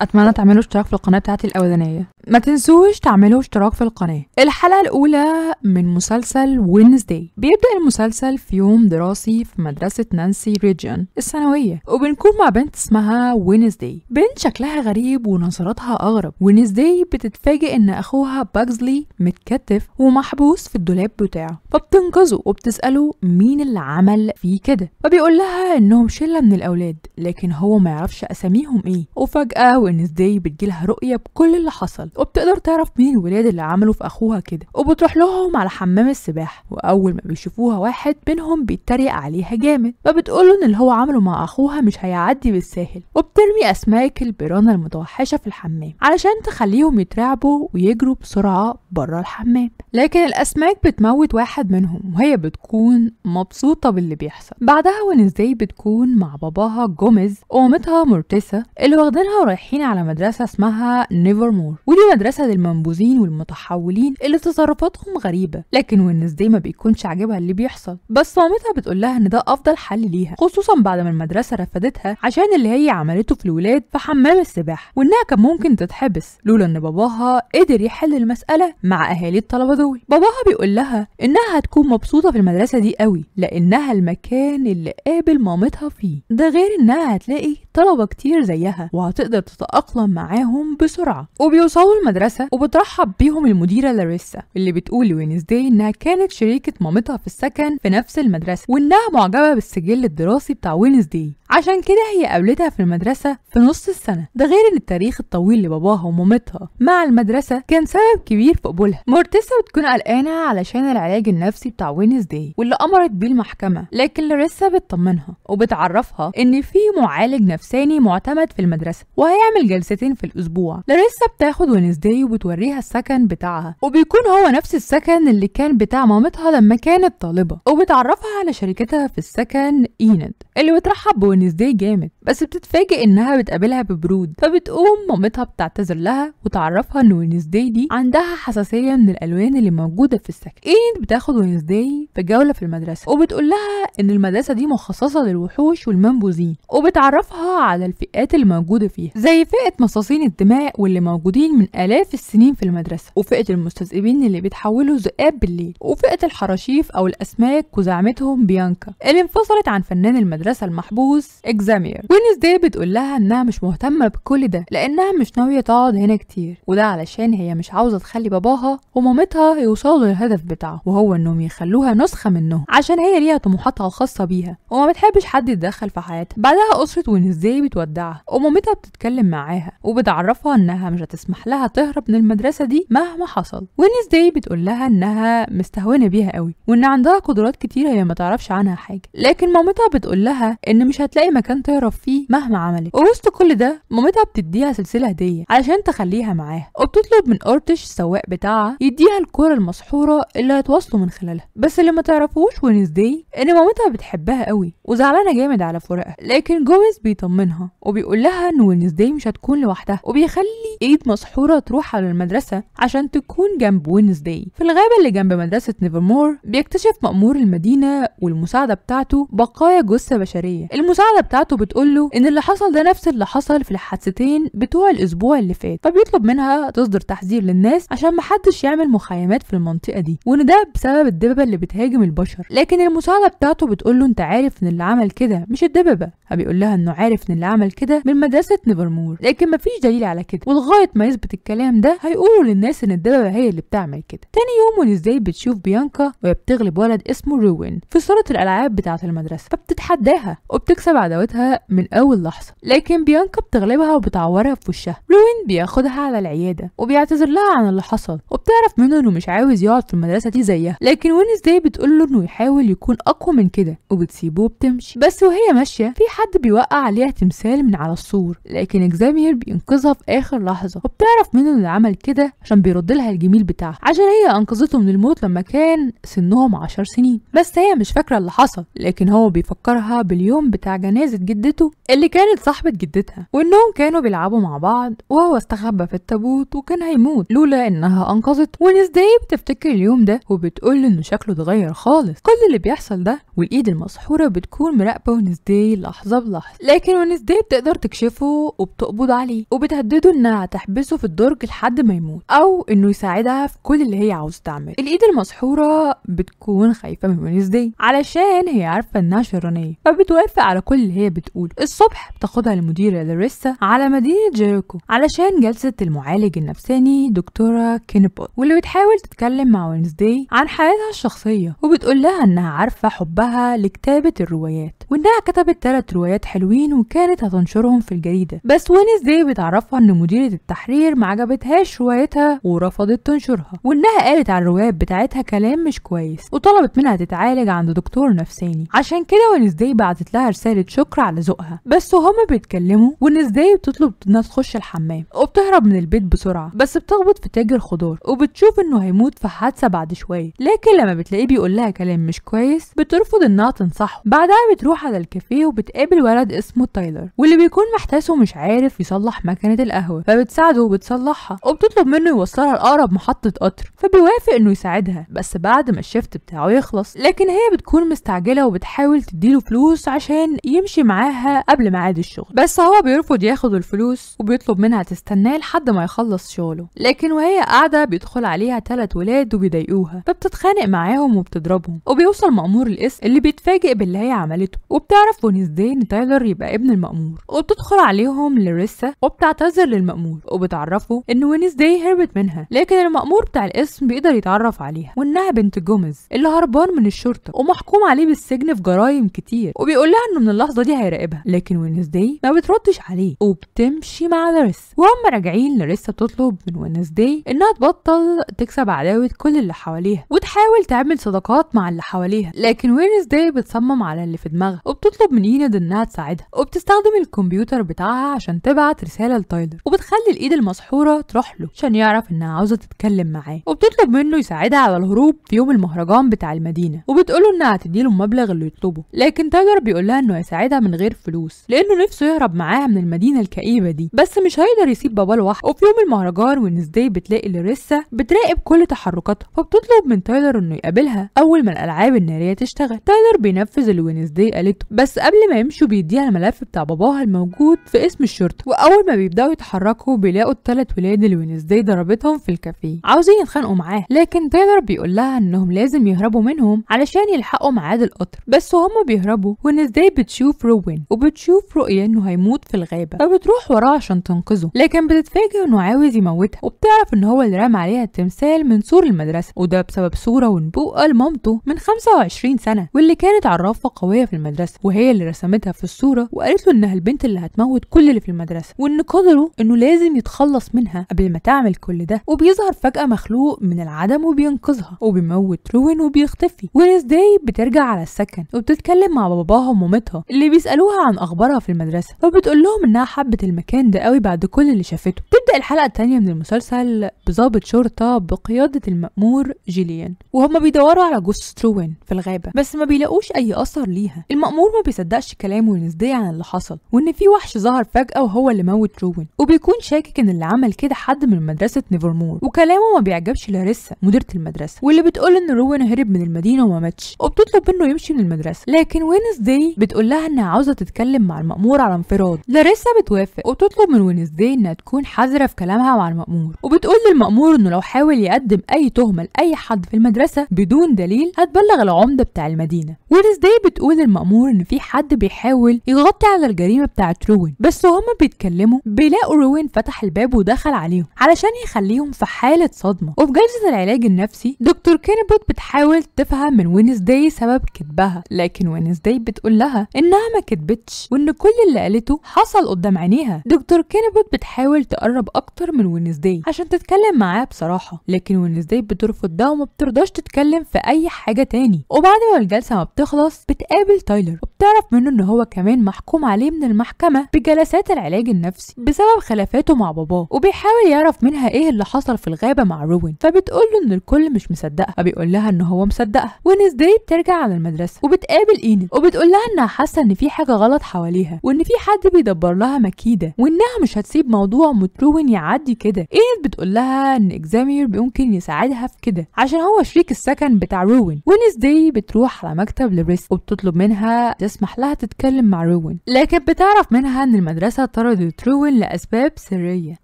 اتمنى تعملوا اشتراك في القناة بتاعتي الاولانية، ما تنسوش تعملوا اشتراك في القناة. الحلقة الاولى من مسلسل وينزداي. بيبدا المسلسل في يوم دراسي في مدرسه نانسي ريجن الثانوية، وبنكون مع بنت اسمها وينزداي. بنت شكلها غريب ونظراتها اغرب. وينزداي بتتفاجئ ان اخوها باجزلي متكتف ومحبوس في الدولاب بتاعه، فبتنقذه وبتساله مين اللي عمل فيه كده، فبيقول لها انهم شله من الاولاد لكن هو ما يعرفش اساميهم ايه. وفجاة وينزداي بتجيلها رؤية بكل اللي حصل، وبتقدر تعرف مين الولاد اللي عملوا في اخوها كده، وبتروح لهم على حمام السباحة. واول ما بيشوفوها واحد منهم بيتريق عليها جامد، فبتقول له ان اللي هو عمله مع اخوها مش هيعدي بالساهل، وبترمي اسماك البيرانا المتوحشه في الحمام علشان تخليهم يترعبوا ويجروا بسرعة بره الحمام. لكن الاسماك بتموت واحد منهم وهي بتكون مبسوطة باللي بيحصل. بعدها وينزداي بتكون مع باباها جوميز ومامتها مورتيسا اللي واخدينها ورايحين على مدرسه اسمها نيفرمور، ودي مدرسه للمنبوذين والمتحولين اللي تصرفاتهم غريبة. لكن وينزداي ما بيكونش عاجبها اللي بيحصل، بس مامتها بتقول لها ان ده افضل حل ليها، خصوصا بعد ما المدرسة رفضتها عشان اللي هي عملته في الولاد في حمام السباحة، وانها كان ممكن تتحبس لولا ان باباها قدر يحل المسالة مع اهالي الطلبة دول. باباها بيقول لها انها هتكون مبسوطة في المدرسة دي قوي لانها المكان اللي قابل مامتها فيه، ده غير انها هتلاقي طلبه كتير زيها وهتقدر تتأقلم معاهم بسرعة. وبيوصلوا المدرسة وبترحب بيهم المديرة لاريسا اللي بتقول لوينزداي انها كانت شريكه مامتها في السكن في نفس المدرسة، وانها معجبه بالسجل الدراسي بتاع وينزداي، عشان كده هي قابلتها في المدرسة في نص السنة. ده غير ان التاريخ الطويل لباباها ومامتها مع المدرسة كان سبب كبير في قبولها. مورتيسا بتكون قلقانة علشان العلاج النفسي بتاع وينزداي واللي امرت بيه المحكمة، لكن لاريسا بتطمنها وبتعرفها ان في معالج نفساني معتمد في المدرسة وهيعمل جلستين في الاسبوع. لاريسا بتاخد وينزداي وبتوريها السكن بتاعها، وبيكون هو نفس السكن اللي كان بتاع مامتها لما كانت طالبه، وبتعرفها على شركتها في السكن ايند اللي بترحب بوينزداي جامد، بس بتتفاجئ انها بتقابلها ببرود. فبتقوم مامتها بتعتذر لها وتعرفها ان وينزداي دي عندها حساسية من الالوان اللي موجودة في السكن. ايند بتاخد وينزداي في جولة في المدرسة وبتقول لها ان المدرسة دي مخصصة للوحوش والمنبوذين، وبتعرفها على الفئات اللي موجودة فيها زي فئة مصاصين الدماء واللي موجودين من الاف السنين في المدرسة، وفئه المستذئبين اللي بيتحولوا ذئاب بالليل، وفئه الحراشيف او الاسماك وزعمتهم بيانكا اللي انفصلت عن فنان المدرسة المحبوس اكزامير. وينزداي بتقول لها انها مش مهتمة بكل ده لانها مش ناوية تقعد هنا كتير، وده علشان هي مش عاوزه تخلي باباها ومامتها يوصلوا للهدف بتاعه، وهو انهم يخلوها نسخه منهم عشان هي ليها طموحاتها الخاصة بيها وما بتحبش حد يتدخل في حياتها. بعدها اسره وينزداي بتودعها ومامتها بتتكلم معاها وبتعرفها انها مش هتسمح لها تهرب من المدرسة دي مهما حصل. وينزداي بتقول لها انها مستهونه بيها قوي وان عندها قدرات كتير هي ما تعرفش عنها حاجة، لكن مامتها بتقول لها ان مش هتلاقي مكان تهرب فيه مهما عملت. ووسط كل ده مامتها بتديها سلسلة هديه علشان تخليها معاها، وبتطلب من اورتش السواق بتاعها يديها الكره المسحوره اللي هيتواصلوا من خلالها. بس اللي ما تعرفوش وينزداي ان مامتها بتحبها قوي وزعلانه جامد على فراقها، لكن جوميز بيطمنها وبيقول لها ان وينزداي مش هتكون لوحدها، وبيخلي ايد مسحوره تروح على المدرسة عشان تكون جنب وينزداي. في الغابة اللي جنب مدرسه نيفرمور بيكتشف مأمور المدينة والمساعدة بتاعته بقايا جثة بشرية. المساعدة بتاعته بتقول له ان اللي حصل ده نفس اللي حصل في الحادثتين بتوع الاسبوع اللي فات، فبيطلب منها تصدر تحذير للناس عشان محدش يعمل مخيمات في المنطقة دي، وان ده بسبب الدببه اللي بتهاجم البشر. لكن المساعدة بتاعته بتقول له انت عارف ان اللي عمل كده مش الدببه، فبيقول لها انه عارف ان اللي عمل كده من مدرسه نيفرمور، لكن مفيش دليل على كده، ولغاية ما يثبت الكلام ده هيقولوا للناس ان الدببه هي اللي بتعمل كده. تاني يوم وينزداي بتشوف بيانكا وهي بتغلب ولد اسمه روين في صاله الالعاب بتاعه المدرسة، فبتتحداها وبتكسب عداوتها من اول لحظة، لكن بيانكا بتغلبها وبتعورها في وشها. روين بياخدها على العيادة وبيعتذر لها عن اللي حصل، وبتعرف منه انه مش عاوز يقعد في المدرسة دي زيها، لكن وينزداي بتقول له انه يحاول يكون اقوى من كده وبتسيبه وبتمشي. بس وهي ماشية في حد بيوقع عليها تمثال من على السور، لكن اكزامير بينقذها في اخر لحظة، وبتعرف منه انه عمل كده عشان بيرد لها الجميل بتاعها عشان هي انقذته من الموت لما كان سنهم 10 سنين. بس هي مش فاكره اللي حصل، لكن هو بيفكرها باليوم بتاع جنازه جدته اللي كانت صاحبه جدتها، وانهم كانوا بيلعبوا مع بعض وهو استخبى في التابوت وكان هيموت لولا انها انقذته. وينزداي بتفتكر اليوم ده وبتقول انه شكله اتغير خالص. كل اللي بيحصل ده والايد المسحوره بتكون مراقبة وينزداي لحظة بلحظة، لكن وينزداي بتقدر تكشفه وبتقبض عليه وبتهدده انها هتحبسه في الدرج لحد ما يموت او انه يساعدها في كل اللي هي عاوزه تعمله. الايد المسحوره بتكون خايفة من وينزداي علشان هي عارفه انها شرانيه، فبتوافق على كل اللي هي بتقوله. الصبح بتاخدها المديرة لاريسا على مدينة جيريكو علشان جلسه المعالج النفساني دكتورة كينبوت، واللي بتحاول تتكلم مع وينزداي عن حياتها الشخصية، وبتقول لها انها عارفه حبها لكتابه الروايات وانها كتبت 3 روايات حلوين وكانت هتنشرهم في الجريدة، بس وينزداي بتعرفها ان مديره التحرير ما عجبتهاش روايتها ورفضت تنشرها، وانها قالت على الروايات بتاعتها كلام مش كويس وطلبت منها تتعالج عند دكتور نفساني. عشان كده وينزداي بعتت لها رسالة شكر على ذوقها. بس وهما بيتكلموا وينزداي بتطلب انها تخش الحمام وبتهرب من البيت بسرعة، بس بتخبط في تاجر خضار وبتشوف انه هيموت في حادثه بعد شوية، لكن لما بتلاقيه بيقول لها كلام مش كويس بترفض انها تنصحه. بعدها بتروح على الكافيه وبتقابل ولد اسمه تايلر، واللي بيكون محتاس ومش عارف يصلح مكنه القهوة، فبتساعده وبتصلحها وبتطلب منه يوصلها لاقرب محطة قطر، فبيوافق انه يساعدها بس بعد ما ال shift بتاعه يخلص. لكن هي بتكون مستعجلة وبتحاول تديله فلوس عشان يمشي معاها قبل ميعاد الشغل، بس هو بيرفض ياخد الفلوس وبيطلب منها تستناه لحد ما يخلص شغله. لكن وهي قاعدة بيدخل عليها 3 ولاد وبيضايقوها، فبتتخانق معاهم وبتضربهم، وبيوصل مأمور القسم اللي بيتفاجئ باللي هي عملته، وبتعرف وينزداي ان تايلر يبقى ابن المأمور، وبتدخل عليهم لاريسا وبتعتذر للمأمور وبتعرفه ان وينزداي هربت منها، لكن المأمور بتاع القسم بيقدر يتعرف عليها وانها بنت جوميز اللي هربان من الشرطة ومحكوم عليه بالسجن في جرايم كتير، وبيقول لها انه من اللحظة دي هيراقبها. لكن وينزداي ما بتردش عليه وبتمشي مع لاريسا. وهم راجعين لاريسا بتطلب من وينزداي انها تبطل تكسب عداوة كل اللي حواليها وتحاول تعمل صداقات مع اللي حواليها، لكن وينزداي بتصمم على اللي في دماغها وبتطلب من ايند انها تساعدها، وبتستخدم الكمبيوتر بتاعها عشان تبعت رسالة لتايلر، وبتخلي الايد المسحوره تروح له عشان يعرف انها عاوزه تتكلم معاه، وبتطلب منه يساعدها على الهروب في يوم المهرجان بتاع المدينة، وبتقوله انها هتديله المبلغ اللي يطلبه، لكن تايلر بيقول لها انه هيساعدها من غير فلوس لانه نفسه يهرب معاها من المدينة الكئيبه دي، بس مش هيقدر يسيب باباه لوحده. وفي يوم المهرجان وينزداي بتلاقي لاريسا بتراقب كل تحركاتها، فبتطلب من تايلر انه يقابلها اول ما الالعاب النارية تشتغل. تايلر بينفذ اللي وينزداي قالته، بس قبل ما يمشوا بيديها الملف بتاع باباها الموجود في قسم الشرطة. واول ما بيبداوا يتحركوا بيلاقوا ال3 ولاد اللي وينزداي ضربتهم في الكافيه عاوزين يتخانقوا معاه، لكن تايلر بيقول لها انهم لازم يهربوا منهم علشان يلحقوا ميعاد القطر. بس وهم بيهربوا وينزداي بتشوف روين وبتشوف رؤية انه هيموت في الغابة، فبتروح وراه عشان تنقذه، لكن بتتفاجئ انه عاوز يموتها، وبتعرف ان هو اللي رمى عليها التمثال من سور المدرسة، وده بسبب صوره ونبوءه لمامته من 25 سنة واللي كانت عرافه قوية في المدرسة، وهي اللي رسمتها في الصورة وقالت له انها البنت اللي هتموت كل اللي في المدرسة، وان قدره انه لازم يتخلص منها قبل ما تعمل كل ده. وبيظهر فجاة مخلوق من العدم وبينقذها وبيموت روين وبيختفي. وينزداي بترجع على السكن وبتتكلم مع باباها ومامتها اللي بيسالوها عن اخبارها في المدرسة، فبتقول لهم انها حبت المكان ده قوي بعد كل اللي شافته. تبدا الحلقة الثانية من المسلسل بضابط شرطه بقيادة المأمور جيليان، وهما بيدوروا على جثة روين في الغابة بس ما بيلاقوش اي اثر ليها. المأمور ما بيصدقش كلام وينزداي عن اللي حصل وان في وحش ظهر فجاة وهو اللي موت روين، وبيكون شاكك ان اللي عمل كده حد من مدرسه نيفرمور، وكلامه ما بيعجبش لاريسا مديره المدرسة واللي بتقول ان روين هرب من المدينة وما ماتش، وبتطلب منه يمشي من المدرسة. لكن وينزداي بتقول لها انها عاوزه تتكلم مع المأمور على انفراد. لاريسا بتوافق وبتطلب من وينزداي انها تكون حذره في كلامها مع المأمور، وبتقول للمأمور انه لو حاول يقدم اي تهمه لاي حد في المدرسة بدون دليل هتبلغ العمدة بتاع المدينة. وينزداي بتقول للمأمور ان في حد بيحاول يغطي على الجريمة بتاعت روين، بس وهما بيتكلموا بيلاقوا روين فتح الباب ودخل عليهم علشان يخليهم في حاله صدمة. وفي جلسه العلاج النفسي دكتور كينبوت بتحاول تفهم من وينزداي سبب كذبها، لكن وينزداي بتقول لها انها ما كذبتش وان كل اللي قالته حصل قدام عينيها. دكتور كينبوت بتحاول تقرب اكتر من وينزداي عشان تتكلم معاه بصراحة، لكن وينزداي بترفض ده وما بترضاش تتكلم في اي حاجة تاني. وبعد ما الجلسة ما بتخلص بتقابل تايلر وبتعرف منه ان هو كمان محكوم عليه من المحكمة بجلسات العلاج النفسي بسبب خلافاته مع باباه، وبيحاول يعرف منها ايه اللي حصل في الغابة مع روين، فبتقول له ان الكل مش مصدقها، فبيقول لها ان هو مصدقها. وينزداي بترجع على المدرسة وبتقابل ايند وبتقول لها انها حاسه ان في حاجة غلط حواليها وان في حد بيدبر لها مكيده، وانها مش هتسيب موضوع موت روين روين يعدي كده. إينيد بتقول لها ان اكزامير ممكن يساعدها في كده عشان هو شريك السكن بتاع روين. وينزداي بتروح على مكتب لريس وبتطلب منها تسمح لها تتكلم مع روين، لكن بتعرف منها ان المدرسة طردت روين لأسباب سرية،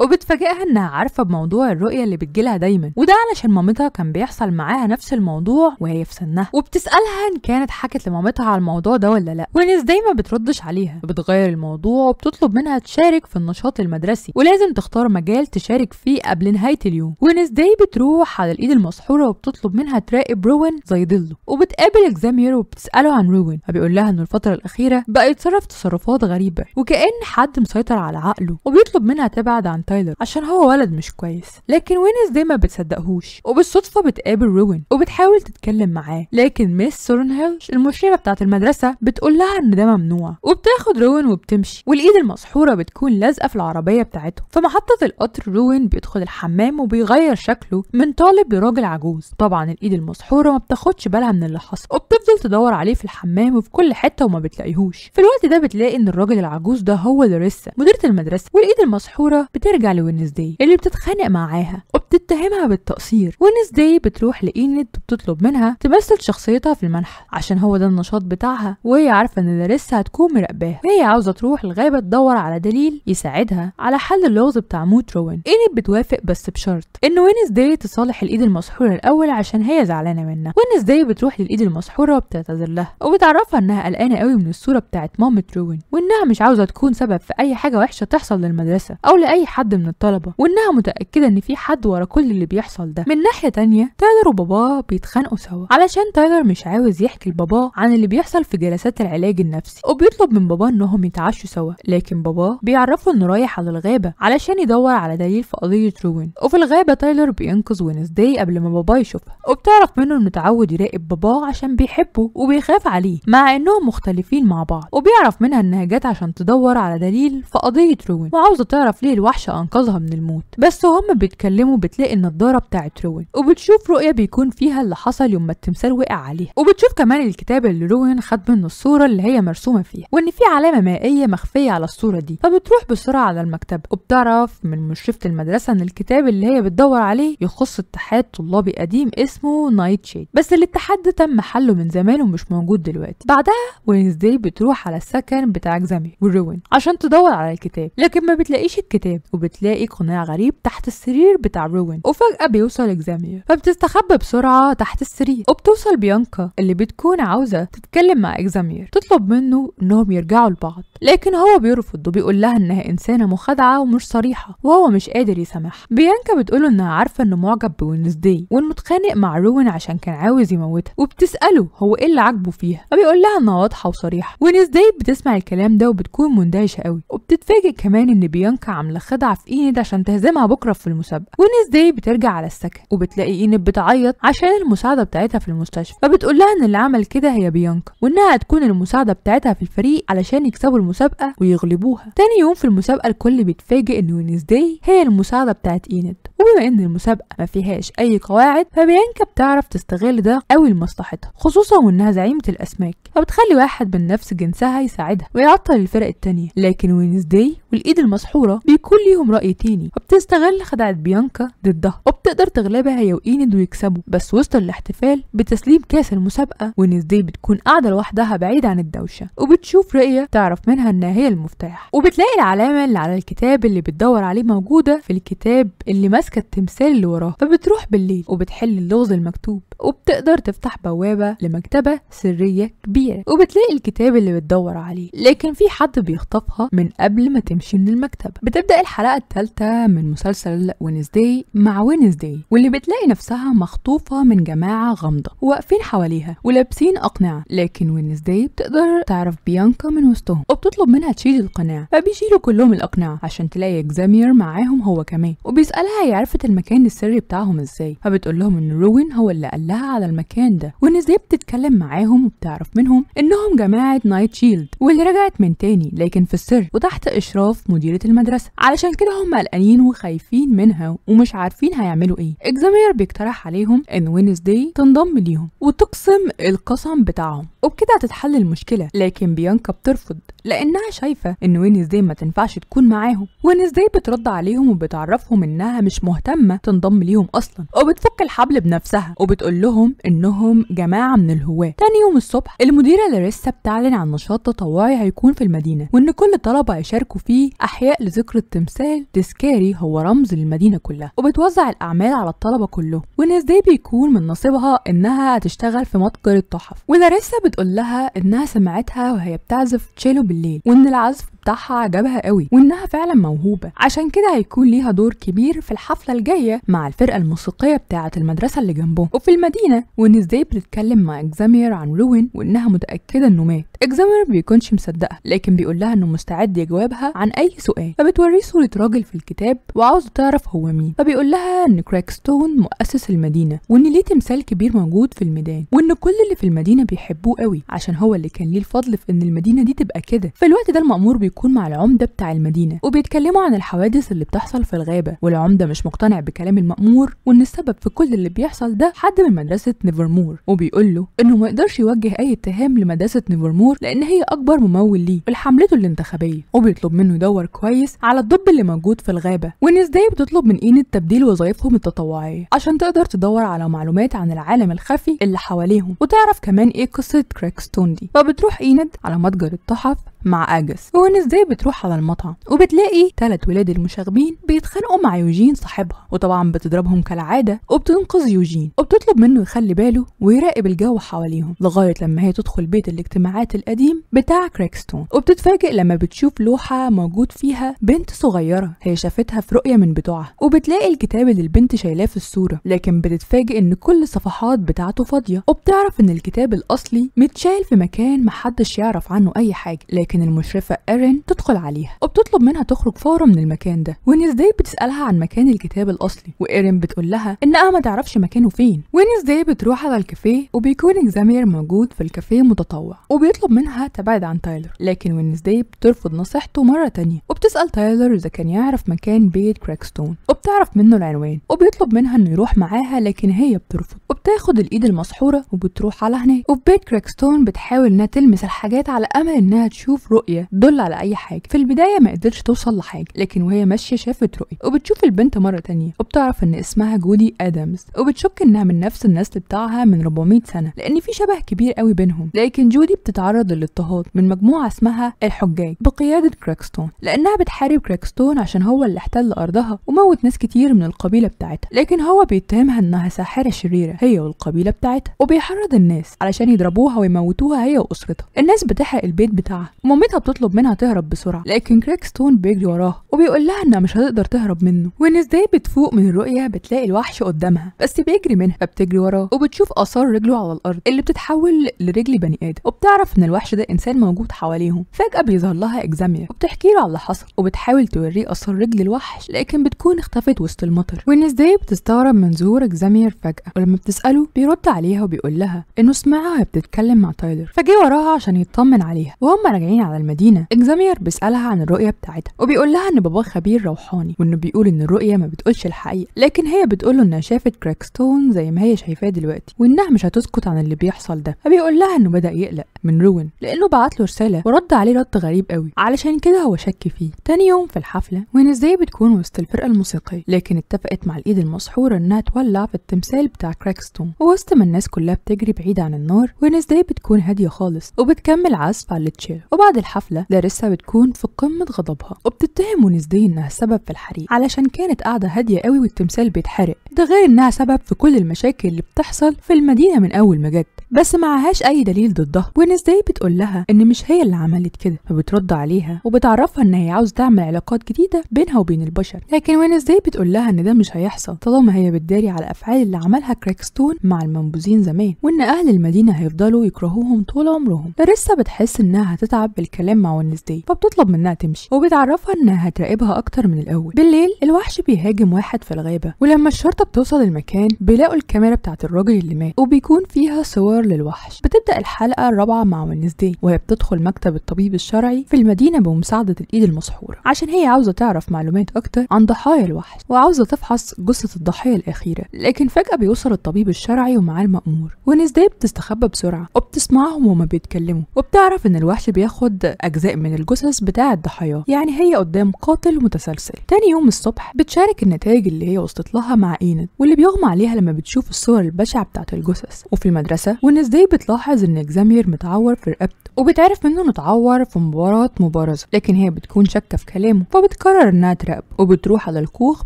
وبتفاجئها انها عارفة بموضوع الرؤية اللي بتجيلها دايما، وده علشان مامتها كان بيحصل معاها نفس الموضوع وهي في سنها، وبتسألها ان كانت حكت لمامتها على الموضوع ده ولا لا. وينزداي ما بتردش عليها، بتغير الموضوع وبتطلب منها تشارك في النشاط المدرسي ولازم تختار مجال تشارك فيه قبل نهاية اليوم. وينزداي بتروح على الايد المسحورة وبتطلب منها تراقب روين زي ظله، وبتقابل اكزامير وبتسأله عن روين، فبيقول لها انه الفترة الأخيرة بقى يتصرف تصرفات غريبة وكأن حد مسيطر على عقله، وبيطلب منها تبعد عن تايلر عشان هو ولد مش كويس. لكن وينزداي ما بتصدقهوش، وبالصدفة بتقابل روين وبتحاول تتكلم معاه، لكن Miss ثورنهيل المشرفة بتاعة المدرسة بتقول لها ان ده ممنوع، وبتاخد روين وبتمشي، والايد المسحورة بتكون لازقة في العربية بتاعته. في محطة القطر روين بيدخل الحمام وبيغير شكله من طالب لراجل عجوز. طبعا الايد المسحورة ما بتاخدش بالها من اللي حصل، وبتفضل تدور عليه في الحمام وفي كل حتة وما بتلاقيهوش. في الوقت ده بتلاقي ان الراجل العجوز ده هو لاريسا مديرة المدرسة، والايد المسحورة بترجع لوينزداي اللي بتتخانق معاها وبتتهمها بالتقصير. وينزداي بتروح لإينيد وبتطلب منها تمثل شخصيتها في المنحل عشان هو ده النشاط بتاعها، وهي عارفة ان لاريسا هتكون مراقباها، وهي عاوزة تروح الغابة تدور على دليل يساعدها على حل اللغز بتاع موت روين. إينيد بتوافق بس بشرط ان وينزداي تصالح الايد المسحورة الاول عشان هي زعلانة منها. وينزداي بتروح للايد المسحورة وبتعتذر لها وبتعرفها انها قلقانة قوي من الصورة بتاعت مامة روين، وانها مش عاوزة تكون سبب في اي حاجة وحشة تحصل للمدرسة او لاي حد من الطلبة، وانها متأكدة ان في حد ورا كل اللي بيحصل ده. من ناحية تانية تايلر وباباه بيتخانقوا سوا علشان تايلر مش عاوز يحكي لباباه عن اللي بيحصل في جلسات العلاج النفسي، وبيطلب من باباه انهم يتعشوا سوا، لكن باباه بيعرفه انه رايح على الغابة علشان يدور على دليل في قضية روين. وفي الغابة تايلر بينقذ وينزداي قبل ما باباه يشوفها، وبتعرف منه انه اتعود يراقب باباه عشان بيحبه وبيخاف عليه مع انهم مختلفين مع بعض، وبيعرف منها انها جت عشان تدور على دليل في قضية روين وعاوزة تعرف ليه الوحش انقذها من الموت. بس وهم بيتكلموا بتلاقي النضارة بتاعت روين، وبتشوف رؤية بيكون فيها اللي حصل يوم ما التمثال وقع عليها، وبتشوف كمان الكتاب اللي روين خد منه الصورة اللي هي مرسومة فيها، وان في علامة مائية مخفية على الصورة دي. فبتروح بسرعة على المكتبة وبتعرف من مشرفة المدرسة ان الكتاب اللي هي بتدور عليه يخص اتحاد طلابي قديم اسمه نايت شيد، بس الاتحاد ده تم حله من زمان ومش موجود دلوقتي. بعدها وينزداي بتروح على السكن بتاع اكزامير وروين عشان تدور على الكتاب، لكن ما بتلاقيش الكتاب، وبتلاقي قناع غريب تحت السرير بتاع روين. وفجأة بيوصل اكزامير فبتستخبى بسرعة تحت السرير، وبتوصل بيانكا اللي بتكون عاوزة تتكلم مع اكزامير تطلب منه انهم يرجعوا لبعض، لكن هو بيرفض وبيقول لها انها انسانة مخادعة ومش صريحة وهو مش قادر يسامحها. بيانكا بتقوله انها عارفة انه معجب بوينزداي وانه اتخانق مع روين عشان كان عاوز يموتها، وبتسأله هو ايه اللي عاجبه فيها، فبيقول لها انها واضحة وصريحة. وينزداي بتسمع الكلام ده وبتكون مندهشة قوي، وبتتفاجئ كمان ان بيانكا عاملة خدعة في إينيد عشان تهزمها بكرة في المسابقة. وينزداي بترجع على السكن وبتلاقي إينيد بتعيط عشان المساعدة بتاعتها في المستشفى، فبتقول لها ان اللي عمل كده هي بيانكا وانها هتكون المساعدة بتاعتها في الفريق علشان يكسبوا المسابقة ويغلبوها. تاني يوم في المسابقة الكل بيتفاجئ ان وينزداي هي المساعدة بتاعت إينيد، وبما ان المسابقة ما فيهاش اي قواعد فبيانكا بتعرف تستغل ده قوي لمصلحتها، خصوصا وانها زعيمة الاسماك، فبتخلي واحد من نفس جنسها يساعدها ويعطل الفرق التانية. لكن وينزداي والايد المسحورة بيكون ليهم رأي تاني، وبتستغل خدعة بيانكا ضدها وبتقدر تغلبها هي وإينيد ويكسبوا. بس وسط الاحتفال بتسليم كاس المسابقة وينزداي بتكون قاعدة لوحدها بعيد عن الدوشة، وبتشوف رؤية تعرف منها انها هي المفتاح، وبتلاقي العلامة اللي على الكتاب اللي بتدور عليه موجودة في الكتاب اللي ماسكة التمثال اللي وراه. فبتروح بالليل وبتحل اللغز المكتوب وبتقدر تفتح بوابة لمكتبة سرية كبيرة، وبتلاقي الكتاب اللي بتدور عليه، لكن في حد بيخطفها من قبل ما تمشي من المكتبة. بتبدأ الحلقة الثالثة من مسلسل وينزداي مع وينزداي، واللي بتلاقي نفسها مخطوفة من جماعة غامضة وواقفين حواليها ولابسين أقنعة، لكن وينزداي بتقدر تعرف بيانكا من وسطهم وبتطلب منها تشيل القناع، فبيشيلوا كلهم الأقنعة عشان تلاقي اكزامير معاهم هو كمان، وبيسألها هي عرفت المكان السري بتاعهم ازاي، فبتقول لهم ان روين هو اللي قال لها على المكان ده. وينزداي بتتكلم معاهم وبتعرف منهم انهم جماعة نايت شيلد واللي رجعت من تاني لكن في السر وتحت اشراف مديرة المدرسة، علشان كده هم قلقانين وخايفين منها ومش ومش عارفين هيعملوا ايه. اكزامير بيقترح عليهم ان وينزداي تنضم ليهم وتقسم القسم بتاعهم وبكده هتتحل المشكلة، لكن بيانكا بترفض لانها شايفه ان وينزداي ما تنفعش تكون معاهم. وينزداي بترد عليهم وبتعرفهم انها مش مهتمة تنضم ليهم اصلا، وبتفك الحبل بنفسها وبتقول لهم انهم جماعة من الهواه. تاني يوم الصبح المديرة لاريسا بتعلن عن نشاط تطوعي هيكون في المدينة، وان كل الطلبة هيشاركوا فيه احياء لذكرى التمثال تذكاري هو رمز للمدينة كلها، وبتوزع الاعمال على الطلبة كلهم. وينزداي بيكون من نصيبها انها هتشتغل في متجر التحف، ولاريسا بتقول لها انها سمعتها وهي بتعزف تشيلو بالليل، وان العزف بتاعها عجبها قوي وانها فعلا موهوبه، عشان كده هيكون ليها دور كبير في الحفلة الجاية مع الفرقة الموسيقية بتاعه المدرسة اللي جنبهم. وفي المدينة وينزداي بتتكلم مع اكزامير عن روين وانها متاكدة انه مات. اكزامير بيكونش مصدقها، لكن بيقول لها انه مستعد يجاوبها عن اي سؤال، فبتوريه صوره راجل في الكتاب وعاوزه تعرف هو مين، فبيقول لها ان كراكستون مؤسس المدينة وان ليه تمثال كبير موجود في الميدان، وان كل اللي في المدينة بيحبوه قوي عشان هو اللي كان ليه الفضل في ان المدينة دي تبقى كده. في الوقت ده المأمور بيكون مع العمدة بتاع المدينة وبيتكلموا عن الحوادث اللي بتحصل في الغابة، والعمده مش مقتنع بكلام المأمور وان السبب في كل اللي بيحصل ده حد من مدرسه نيفرمور، وبيقول له انه ما يقدرش يوجه اي اتهام لمدرسة نيفرمور لان هي اكبر ممول ليه ولحملته الانتخابية، وبيطلب منه يدور كويس على الدب اللي موجود في الغابة. وينزداي بتطلب من اينيد تبديل وظائفهم التطوعية عشان تقدر تدور على معلومات عن العالم الخفي اللي حواليهم وتعرف كمان ايه قصة كراكستون دي. فبتروح اينيد على متجر التحف مع اجس، وينزداي بتروح على المطعم وبتلاقي 3 ولاد المشاغبين بيتخانقوا مع يوجين صاحبها، وطبعا بتضربهم كالعادة وبتنقذ يوجين وبتطلب منه يخلي باله ويراقب الجو حواليهم لغاية لما هي تدخل بيت الاجتماعات القديم بتاع كراكستون. وبتتفاجئ لما بتشوف لوحة موجود فيها بنت صغيرة هي شافتها في رؤية من بتوعها، وبتلاقي الكتاب اللي البنت شايلاه في الصورة، لكن بتتفاجئ ان كل الصفحات بتاعته فاضية، وبتعرف ان الكتاب الاصلي متشال في مكان محدش يعرف عنه اي حاجة. لكن المشرفة إيرين تدخل عليها وبتطلب منها تخرج فورا من المكان ده. وينزداي بتسألها عن مكان الكتاب الأصلي، وإيرين بتقول لها إنها ما تعرفش مكانه فين. وينزداي بتروح على الكافيه وبيكون إكزامير موجود في الكافيه متطوع، وبيطلب منها تبعد عن تايلر، لكن وينزداي بترفض نصيحته مرة تانية وبتسأل تايلر إذا كان يعرف مكان بيت كراكستون، وبتعرف منه العنوان وبيطلب منها إنه يروح معاها، لكن هي بترفض وبتاخد الإيد المسحورة وبتروح على هناك. وفي بيت كراكستون بتحاول إنها تلمس الحاجات على أمل إنها تشوف رؤية تدل على أي حاجة. في البداية ما قدرتش توصل لحاجة، لكن وهي ماشية شافت رؤية وبتشوف البنت مرة تانية وبتعرف إن اسمها جودي آدمز، وبتشك إنها من نفس النسل بتاعها من 400 سنة لأن في شبه كبير قوي بينهم. لكن جودي بتتعرض للاضطهاد من مجموعة اسمها الحجاج بقيادة كراكستون لأنها بتحارب كراكستون عشان هو اللي احتل أرضها وموت ناس كتير من القبيلة بتاعتها، لكن هو بيتهمها إنها ساحرة شريرة هي والقبيلة بتاعتها، وبيحرض الناس علشان يضربوها ويموتوها هي وأسرتها. الناس بتحرق البيت بتاعها ومامتها بتطلب منها تهرب بسرعة، لكن كراكستون بيجري وراها وبيقول لها انها مش هتقدر تهرب منه. وينزداي بتفوق من الرؤية بتلاقي الوحش قدامها بس بيجري منها، فبتجري وراه وبتشوف آثار رجله على الأرض اللي بتتحول لرجل بني آدم، وبتعرف ان الوحش ده إنسان موجود حواليهم. فجأة بيظهر لها إكزامير وبتحكي له على اللي حصل وبتحاول توريه آثار رجل الوحش، لكن بتكون اختفت وسط المطر. وينزداي بتستغرب من ظهور إكزامير فجأة، ولما بتسأله بيرد عليها وبيقول لها إنه سمعها وهي بتتكلم مع تايلر، فجه وراها عشان يطمن عليها. وهم راجعين على المدينة إكزامير بيسألها عن الرؤية بتاعتها وبيقول لها إن باباه خبير روحاني وإنه بيقول إن الرؤية ما بتقولش الحقيقة، لكن هي بتقول له إنها شافت كراكستون زي ما هي شايفاه دلوقتي وإنها مش هتسكت عن اللي بيحصل ده. فبيقول لها إنه بدأ يقلق من روين لأنه بعت له رسالة ورد عليه رد غريب قوي، علشان كده هو شك فيه. تاني يوم في الحفلة وينزداي بتكون وسط الفرقة الموسيقية، لكن اتفقت مع الإيد المسحورة إنها تولع في التمثال بتاع كراكستون. ووسط ما الناس كلها بتجري بعيد عن النار وينزداي بتكون هادية خالص وبتكمل عزف على التشيلو. وبعد الحفلة لاريسا بتكون في قمة غضبها وبتتهم وينزداي إنها السبب في الحريق علشان كانت قاعدة هادية قوي والتمثال بيتحرق، ده غير إنها سبب في كل المشاكل اللي بتحصل في المدينة من أول ما جت، بس معهاش أي دليل ضدها. وينزداي بتقول لها إن مش هي اللي عملت كده، فبترد عليها وبتعرفها إن هي عاوزة تعمل علاقات جديدة بينها وبين البشر، لكن وينزداي بتقول لها إن ده مش هيحصل طالما هي بتداري على الأفعال اللي عملها كراكستون مع المنبوذين زمان، وإن أهل المدينة هيفضلوا يكرهوهم طول عمرهم. لاريسا بتحس إنها هتتعب بالكلام مع وينزداي فبتطلب منها تمشي وبتعرفها إنها هتراقبها أكتر من الأول. بالليل الوحش بيهاجم واحد في الغابة، ولما الشرطة بتوصل المكان بيلاقوا الكاميرا بتاعت الراجل اللي مات وبيكون فيها صور للوحش. بتبدأ الحلقة الرابعة مع وينزداي وهي بتدخل مكتب الطبيب الشرعي في المدينة بمساعدة الإيد المسحورة، عشان هي عاوزة تعرف معلومات أكتر عن ضحايا الوحش وعاوزة تفحص جثة الضحية الأخيرة. لكن فجأة بيوصل الطبيب الشرعي ومعاه المأمور. وينزداي بتستخبى بسرعة وبتسمعهم وهما بيتكلموا، وبتعرف إن الوحش بياخد أجزاء من الجثث بتاع الضحايا، يعني هي قدام قاتل متسلسل. تاني يوم الصبح بتشارك النتائج اللي هي وصلت لها مع إيند، واللي بيغمى عليها لما بتشوف الصور البشعة بتاعت الجثث. وفي المدرسة وينزداي بتلاحظ إن إكزامير متعور في رقبته، وبتعرف منه انه اتعور في مباراة مبارزة، لكن هي بتكون شاكة في كلامه فبتقرر انها تراقبه، وبتروح على الكوخ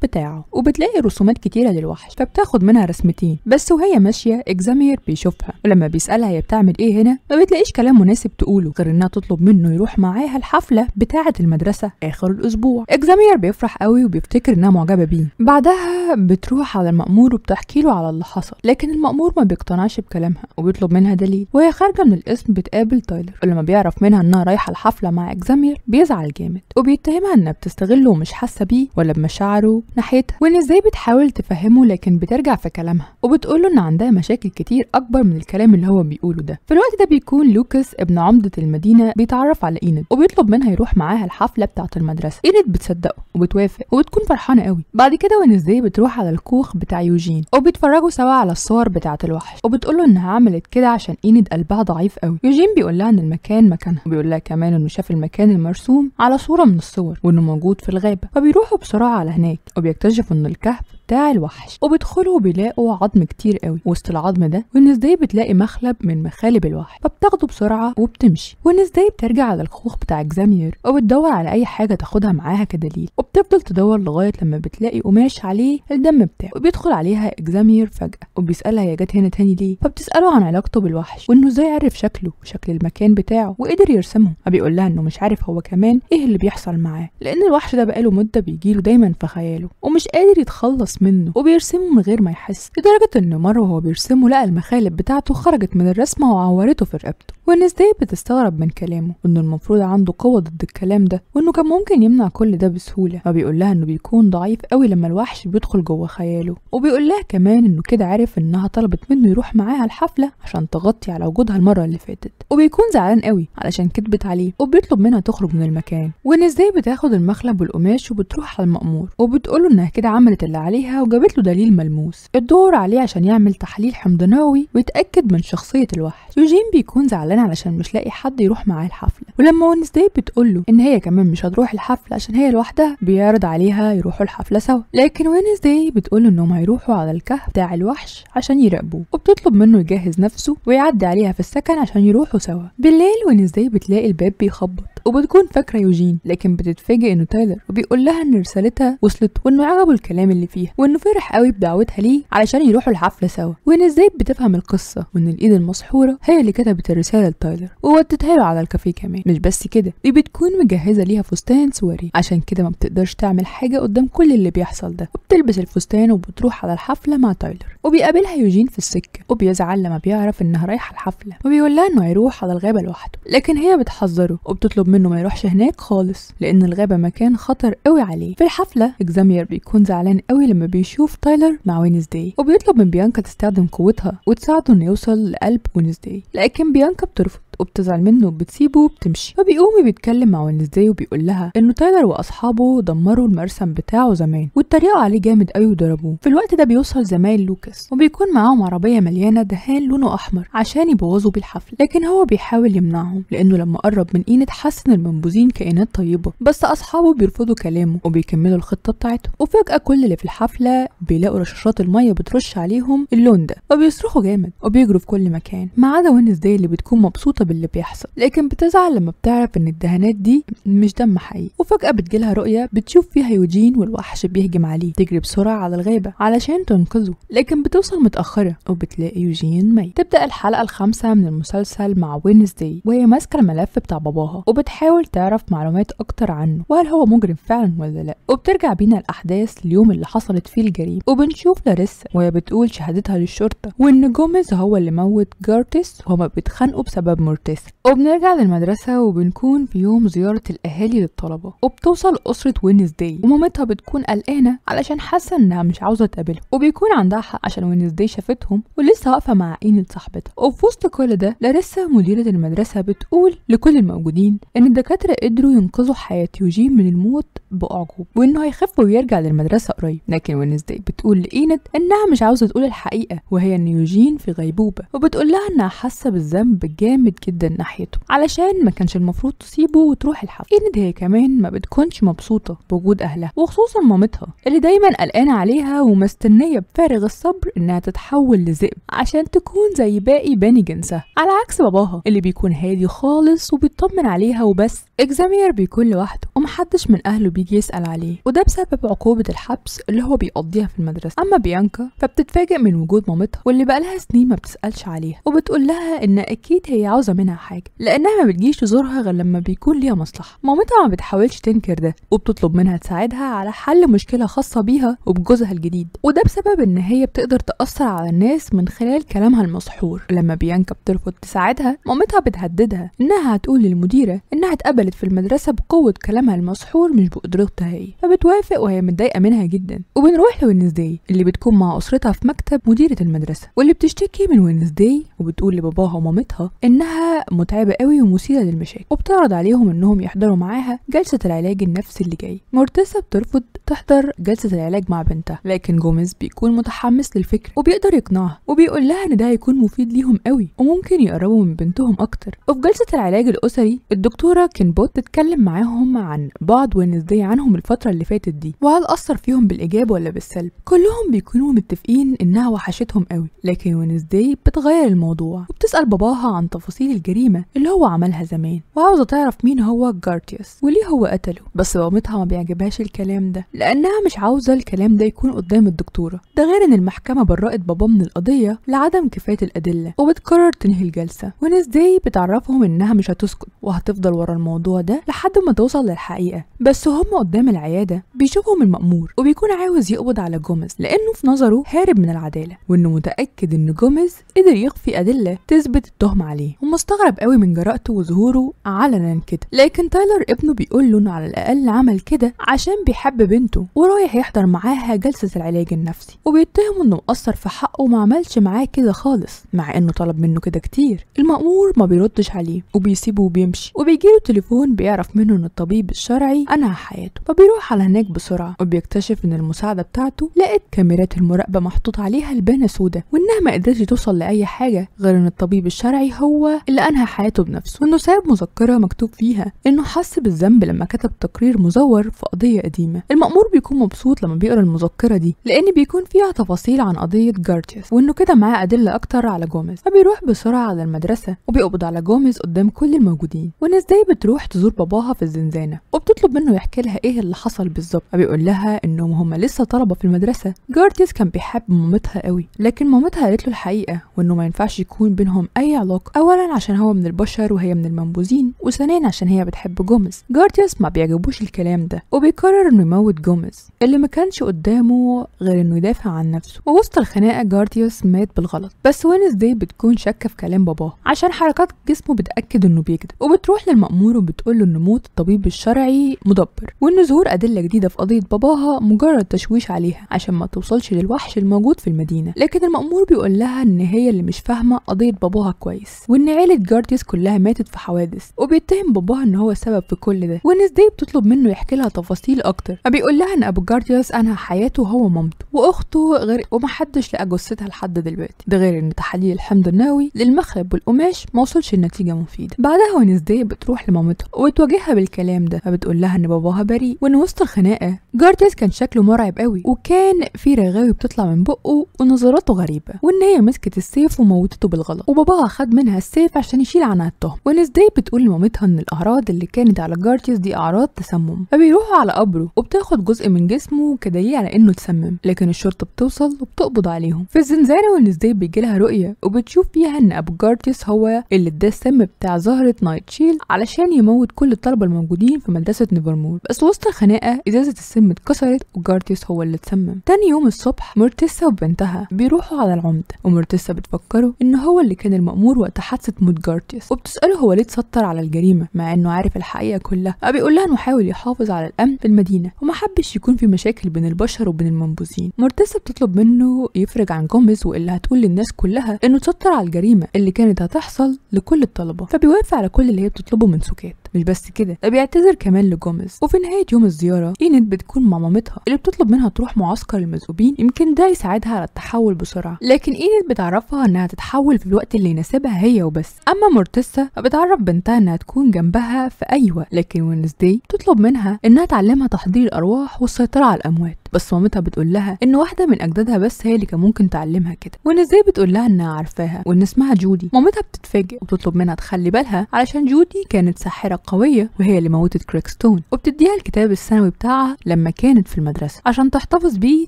بتاعه وبتلاقي رسومات كتيرة للوحش، فبتاخد منها رسمتين بس. وهي ماشية إكزامير بيشوفها، ولما بيسألها هي بتعمل ايه هنا ما بتلاقيش كلام مناسب تقوله غير انها تطلب منه يروح معاها الحفلة بتاعة المدرسة اخر الاسبوع. إكزامير بيفرح قوي وبيفتكر انها معجبة بيه. بعدها بتروح على المأمور وبتحكي له على اللي حصل، لكن المأمور ما بيقتنعش بكلامها وبيطلب منها دليل. وهي خارجة من القسم بتقابل تايلر، ولما بيعرف منها انها رايحة الحفلة مع إكزامير بيزعل جامد وبيتهمها انها بتستغله ومش حاسه بيه ولا بمشاعره ناحيتها، وان ازاي بتحاول تفهمه لكن بترجع في كلامها وبتقوله ان عندها مشاكل كتير اكبر من الكلام اللي هو بيقوله ده. في الوقت ده بيكون لوكاس ابن عمده المدينة بيتعرف على إيند وبيطلب منها يروح معاها الحفلة بتاعه المدرسة. إيند بتصدقه وبتوافق وبتكون فرحانة قوي. بعد كده وينزداي بتروح على الكوخ بتاع يوجين وبيتفرجوا سوا على الصور بتاعه الوحش، وبتقوله انها عملت كده عشان إيند قلبها ضعيف قوي. يوجين بيقول لها ان المكان مكانها، وبيقول لها كمان انه شاف المكان المرسوم على صوره من الصور وانه موجود في الغابة. فبيروحوا بسرعة على هناك وبيكتشفوا ان الكهف بتاع الوحش، وبيدخلوا وبيلاقوا عظم كتير قوي. وسط العظم ده وينزداي بتلاقي مخلب من مخالب الوحش، فبتاخده بسرعة وبتمشي. وينزداي بترجع على الكوخ بتاع إكزامير وبتدور على اي حاجة تاخدها معاها كدليل، وبتفضل تدور لغاية لما بتلاقي قماش عليه الدم بتاعه. وبيدخل عليها إكزامير فجاة وبيسالها هي جت هنا تاني ليه، فبتساله عن علاقته بالوحش وانه ازاي عرف شكله وشكل المكان بتاعه وقدر يرسمه. فبيقول لها انه مش عارف هو كمان ايه اللي بيحصل معاه، لان الوحش ده بقاله مده بيجيله دايما في خياله ومش قادر يتخلص منه، وبيرسمه من غير ما يحس، لدرجة انه مرة وهو بيرسمه لقى المخالب بتاعته خرجت من الرسمة وعورته في رقبته. وينزداي بتستغرب من كلامه انه المفروض عنده قوة ضد الكلام ده وانه كان ممكن يمنع كل ده بسهولة. فبيقول لها انه بيكون ضعيف قوي لما الوحش بيدخل جوه خياله، وبيقول لها كمان انه كده عرف انها طلبت منه يروح معاها الحفلة عشان تغطي على وجودها المرة اللي فاتت، وبيكون زعلان قوي علشان كدبت عليه وبيطلب منها تخرج من المكان. وينزداي بتاخد المخلب والقماش وبتروح على المأمور وبتقوله انها كده عملت اللي عليها وجابت له دليل ملموس الدور عليه عشان يعمل تحليل حمضناوي ويتاكد من شخصية الوحش. يوجين بيكون زعلان علشان مش لاقي حد يروح معاه الحفلة، ولما وينزداي بتقوله ان هي كمان مش هتروح الحفلة عشان هي لوحدها بيعرض عليها يروحوا الحفلة سوا، لكن وينزداي بتقوله انهم هيروحوا على الكهف بتاع الوحش عشان يراقبوه، وبتطلب منه يجهز نفسه ويعدي عليها في السكن عشان يروحوا سوا. بالليل وينزداي بتلاقي الباب بيخبط وبتكون فاكره يوجين، لكن بتتفاجئ انه تايلر، وبيقول لها ان رسالتها وصلت وانه عجبه الكلام اللي فيها وانه فرح قوي بدعوتها ليه علشان يروحوا الحفلة سوا. وينزداي بتفهم القصة وان الايد المسحوره هي اللي كتبت الرسالة لتايلر وودتها له على الكافيه كمان. مش بس كده، دي بتكون مجهزة ليها فستان سواري عشان كده ما بتقدرش تعمل حاجة قدام كل اللي بيحصل ده، وبتلبس الفستان وبتروح على الحفلة مع تايلر. وبيقابلها يوجين في السكة وبيزعل لما بيعرف انها رايحة الحفلة، وبيقول لها انه هيروح على الغابة لوحده، لكن هي بتحذره وبتطلب منه ما يروحش هناك خالص لان الغابة مكان خطر قوي عليه. في الحفلة إكزامير بيكون زعلان قوي لما بيشوف تايلر مع وينزداي، وبيطلب من بيانكا تستخدم قوتها وتساعده انه يوصل لقلب وينزداي، لكن بيانكا بترفض وبتزعل منه وبتسيبه وبتمشي. فبيقوم بيتكلم مع وينزداي وبيقول لها انه تايلر واصحابه دمروا المرسم بتاعه زمان واتريقوا عليه جامد قوي وضربوه. في الوقت ده بيوصل زمايل لوكاس وبيكون معاهم عربية مليانة دهان لونه احمر عشان يبوظوا بيه الحفلة، لكن هو بيحاول يمنعهم لانه لما قرب من إيند حس ان المنبوذين كائنات طيبة، بس اصحابه بيرفضوا كلامه وبيكملوا الخطة بتاعتهم. وفجاة كل اللي في الحفلة بيلاقوا رشاشات المية بترش عليهم اللون ده وبيصرخوا جامد وبيجروا في كل مكان، ما عدا وينزداي اللي بتكون مبسوطة باللي بيحصل، لكن بتزعل لما بتعرف ان الدهانات دي مش دم حقيقي. وفجأة بتجيلها رؤية بتشوف فيها يوجين والوحش بيهجم عليه، تجري بسرعة على الغابة علشان تنقذه، لكن بتوصل متأخرة وبتلاقي يوجين ميت. تبدأ الحلقة الخامسة من المسلسل مع وينزداي وهي ماسكة الملف بتاع باباها وبتحاول تعرف معلومات أكتر عنه وهل هو مجرم فعلا ولا لا. وبترجع بينا الأحداث اليوم اللي حصلت فيه الجريمة، وبنشوف لاريسا وهي بتقول شهادتها للشرطة وإن جوميز هو اللي موت جارتس وهما بيتخانقوا بسبب مورتيسا. وبنرجع للمدرسة وبنكون في يوم زيارة الأهالي للطلبة، وبتوصل أسرة وينزداي ومامتها بتكون قلقانة علشان حاسة إنها مش عاوزة تقابلهم، وبيكون عندها حق عشان وينزداي شافتهم ولسه واقفة مع إينيد صاحبتها. وفي وسط كل ده لاريسا مديرة المدرسة بتقول لكل الموجودين إن الدكاترة قدروا ينقذوا حياة يوجين من الموت بأعجوبة، وإنه هيخف ويرجع للمدرسة قريب. لكن وينزداي بتقول لإينيد إنها مش عاوزة تقول الحقيقة، وهي إن يوجين في غيبوبة، وبتقول لها إنها حاسة بالذنب جامد جدا ناحيته علشان ما كانش المفروض تسيبه وتروح الحفل. إينيد هي كمان ما بتكونش مبسوطة بوجود أهلها، وخصوصا مامتها اللي دايما قلقانة عليها ومستنية بفارغ الصبر إنها تتحول لذئب عشان تكون زي باقي بني جنسها، على عكس باباها اللي بيكون هادي خالص وبيطمن عليها وبس. إكزامير بيكون لوحده ومحدش من أهله بيجي يسأل عليه، وده بسبب عقوبة الحبس اللي هو بيقضيها في المدرسة. أما بيانكا فبتتفاجئ من وجود مامتها واللي بقالها سنين ما بتسألش عليها، وبتقول لها إن أكيد هي عاوزة منها حاجة لأنها ما بتجيش تزورها غير لما بيكون ليها مصلحة. مامتها ما بتحاولش تنكر ده وبتطلب منها تساعدها على حل مشكلة خاصة بيها وبجوزها الجديد، وده بسبب إن هي بتقدر تأثر على الناس من خلال كلامها المسحور. لما بيانكا بترفض تساعدها مامتها بتهددها إنها هتقول للمديرة إنها اتقبلت في المدرسة بقوة كلامها المسحور مش بقدرتها هي، فبتوافق وهي متضايقة منها جدا. وبنروح لوينزداي اللي بتكون مع أسرتها في مكتب مديرة المدرسة، واللي بتشتكي من وينزداي وبتقول لباباها ومامتها إنها متعبة قوي ومثيرة للمشاكل، وبتعرض عليهم إنهم يحضروا معاها جلسة العلاج النفسي اللي جاي. مورتيسا بترفض تحضر جلسة العلاج مع بنتها، لكن جوميز بيكون متحمس للفكرة وبيقدر يقنعها وبيقول لها إن ده هيكون مفيد ليهم قوي وممكن يقربوا من بنتهم أكتر. وفي جلسة العلاج الأسري الدكتورة كينبوت تتكلم معاهم عن بعد وينزداي عنهم الفترة اللي فاتت دي، وهل أثر فيهم بالإيجاب ولا بالسلب. كلهم بيكونوا متفقين إنها وحشتهم قوي، لكن وينزداي بتغير الموضوع وبتسأل باباها عن تفاصيل الجريمة اللي هو عملها زمان، وعاوزة تعرف مين هو جارتيوس وليه هو قتله. بس مامتها ما بيعجبهاش الكلام ده لأنها مش عاوزة الكلام ده يكون قدام الدكتورة، ده غير إن المحكمة برأت باباه من القضية لعدم كفاية الأدلة وبتقرر تنهي الجلسة. وينزداي بتعرفهم إنها مش هتسكت وهتفضل ورا الموضوع ده لحد ما توصل للحقيقة. بس هم قدام العيادة بيشوفهم المأمور وبيكون عاوز يقبض على جوميز لأنه في نظره هارب من العدالة، وإنه متأكد إن جوميز قدر يخفي أدلة تثبت التهمة عليه، ومستغرب قوي من جرأته وظهوره علنا كده. لكن تايلر ابنه بيقول له إنه على الأقل عمل كده عشان بيحب بنته ورايح يحضر معاها جلسة العلاج النفسي، وبيتهمه إنه مقصر في حقه وما عملش معاه كده خالص مع إنه طلب منه كده كتير. المأمور ما بيردش عليه وبيسيبه وبيمشي، وبيجيله تليفون بيعرف منه إن الطبيب الشرعي أنهى حياته، فبيروح على هناك بسرعة وبيكتشف إن المساعدة بتاعته لقت كاميرات المراقبة محطوط عليها لبانة سودا، وإنها ما قدرتش توصل لأي حاجة غير إن الطبيب الشرعي هو اللي أنهى حياته بنفسه، وإنه ساب مذكرة مكتوب فيها إنه حس بالذنب لما كتب تقرير مزور في قضية قديمة. المأمور بيكون مبسوط لما بيقرا المذكرة دي لأن بيكون فيها تفاصيل عن قضية جارتيوس، وإنه كده معاه أدلة أكتر على جوميز. فبيروح بسرعة على المدرسة وبيقبض على جوميز قدام كل الموجودين. وينزداي بتروح تزور باباها في الزنزانة وبتطلب منه يحكي لها إيه اللي حصل بالظبط، فبيقول لها إنهم هما لسه طلبة في المدرسة. جارتيوس كان بيحب مامتها قوي، لكن مامتها قالت له الحقيقة وإنه ما ينفعش يكون بينهم أي علاقة، أولا عشان هو من البشر وهي من المنبوذين، وثانيا عشان هي بتحب جوميز. جارتيوس ما بيعجبوش الكلام ده وبيقرر إنه يموت جوميز اللي ما كانش قدامه غير إنه يدافع عن نفسه. ووسط الخناقة جارتيوس مات بالغلط، بس وينزداي بتكون شاكة في كلام باباه عشان حركات جسمه بتأكد إنه بيكذب، وبتروح للمأمور وبتقول له إن موت الطبيب الشرعي مدبر، وإن ظهور أدلة جديدة في قضية باباها مجرد تشويش عليها عشان ما توصلش للوحش الموجود في المدينة. لكن المأمور بيقول لها إن هي اللي مش فاهمة قضية باباها كويس، وإن عيلة جارتيوس كلها ماتت في حوادث، وبيتهم باباها إن هو السبب في كل ده. وينزداي بتطلب منه يحكي لها تفاصيل أكتر، فبيقول لها إن أبو جارتيوس أنهى حياته هو ومامته وأخته غير، ومحدش لقى جثتها لحد دلوقتي، ده غير إن تحاليل الحمض النووي للمخلب والقماش ما وصلش لنتيجة مفيدة. بعدها وينزداي بتروح لمامتها وتواجهها بالكلام ده، فبتقول لها إن باباها بريء، وإن وسط الخناقة جارتيوس كان شكله مرعب قوي وكان في رغاوي بتطلع من بقه ونظراته غريبة، وإن هي مسكت السيف وموتته بالغلط، وباباها خد منها السيف عشان يشيل عنها التهم. وينزداي بتقول لمامتها إن الأعراض اللي كانت على جارتيوس دي أعراض تسمم، فبيروحوا على قبره وبتاخد جزء من جسمه كدليل على إنه اتسمم، لكن لكن الشرطة بتوصل وبتقبض عليهم. في الزنزانة وينزداي بيجي لها رؤية وبتشوف فيها ان ابو جارتيس هو اللي اداه السم بتاع زهره نايت شيل علشان يموت كل الطلبة الموجودين في مدرسه نيفرمور، بس وسط الخناقة ازازة السم اتكسرت وجارتيس هو اللي اتسمم. تاني يوم الصبح مورتيسا وبنتها بيروحوا على العمدة، ومورتيسا بتفكره ان هو اللي كان المأمور وقت حادثه موت جارتيس، وبتساله هو ليه اتستر على الجريمة مع انه عارف الحقيقة كلها. بيقول لها انه حاول يحافظ على الامن في المدينة وما حبش يكون في مشاكل بين البشر وبين المنبوذين. مورتيسا بتطلب منه يفرج عن جوميز واللي هتقول للناس كلها انه اتستر على الجريمة اللي كانت هتحصل لكل الطلبة، فبيوافق على كل اللي هي بتطلبه من سكات. مش بس كده، ده بيعتذر كمان لجوميز. وفي نهاية يوم الزيارة اينيد بتكون مع مامتها اللي بتطلب منها تروح معسكر المذؤوبين يمكن ده يساعدها على التحول بسرعة، لكن اينيد بتعرفها انها تتحول في الوقت اللي يناسبها هي وبس. اما مورتيسا فبتعرف بنتها انها تكون جنبها في اي وقت، لكن وينزداي بتطلب منها انها تعلمها تحضير الارواح والسيطرة على الاموات، بس مامتها بتقول لها ان واحدة من اجدادها بس هي اللي كان ممكن تعلمها كده. وينزداي بتقول لها انها عارفاها وان اسمها جودي. مامتها بتتفاجئ وبتطلب منها تخلي بالها علشان جودي كانت ساحرة قوية وهي اللي موتت كريكستون، وبتديها الكتاب الثانوي بتاعها لما كانت في المدرسة عشان تحتفظ بيه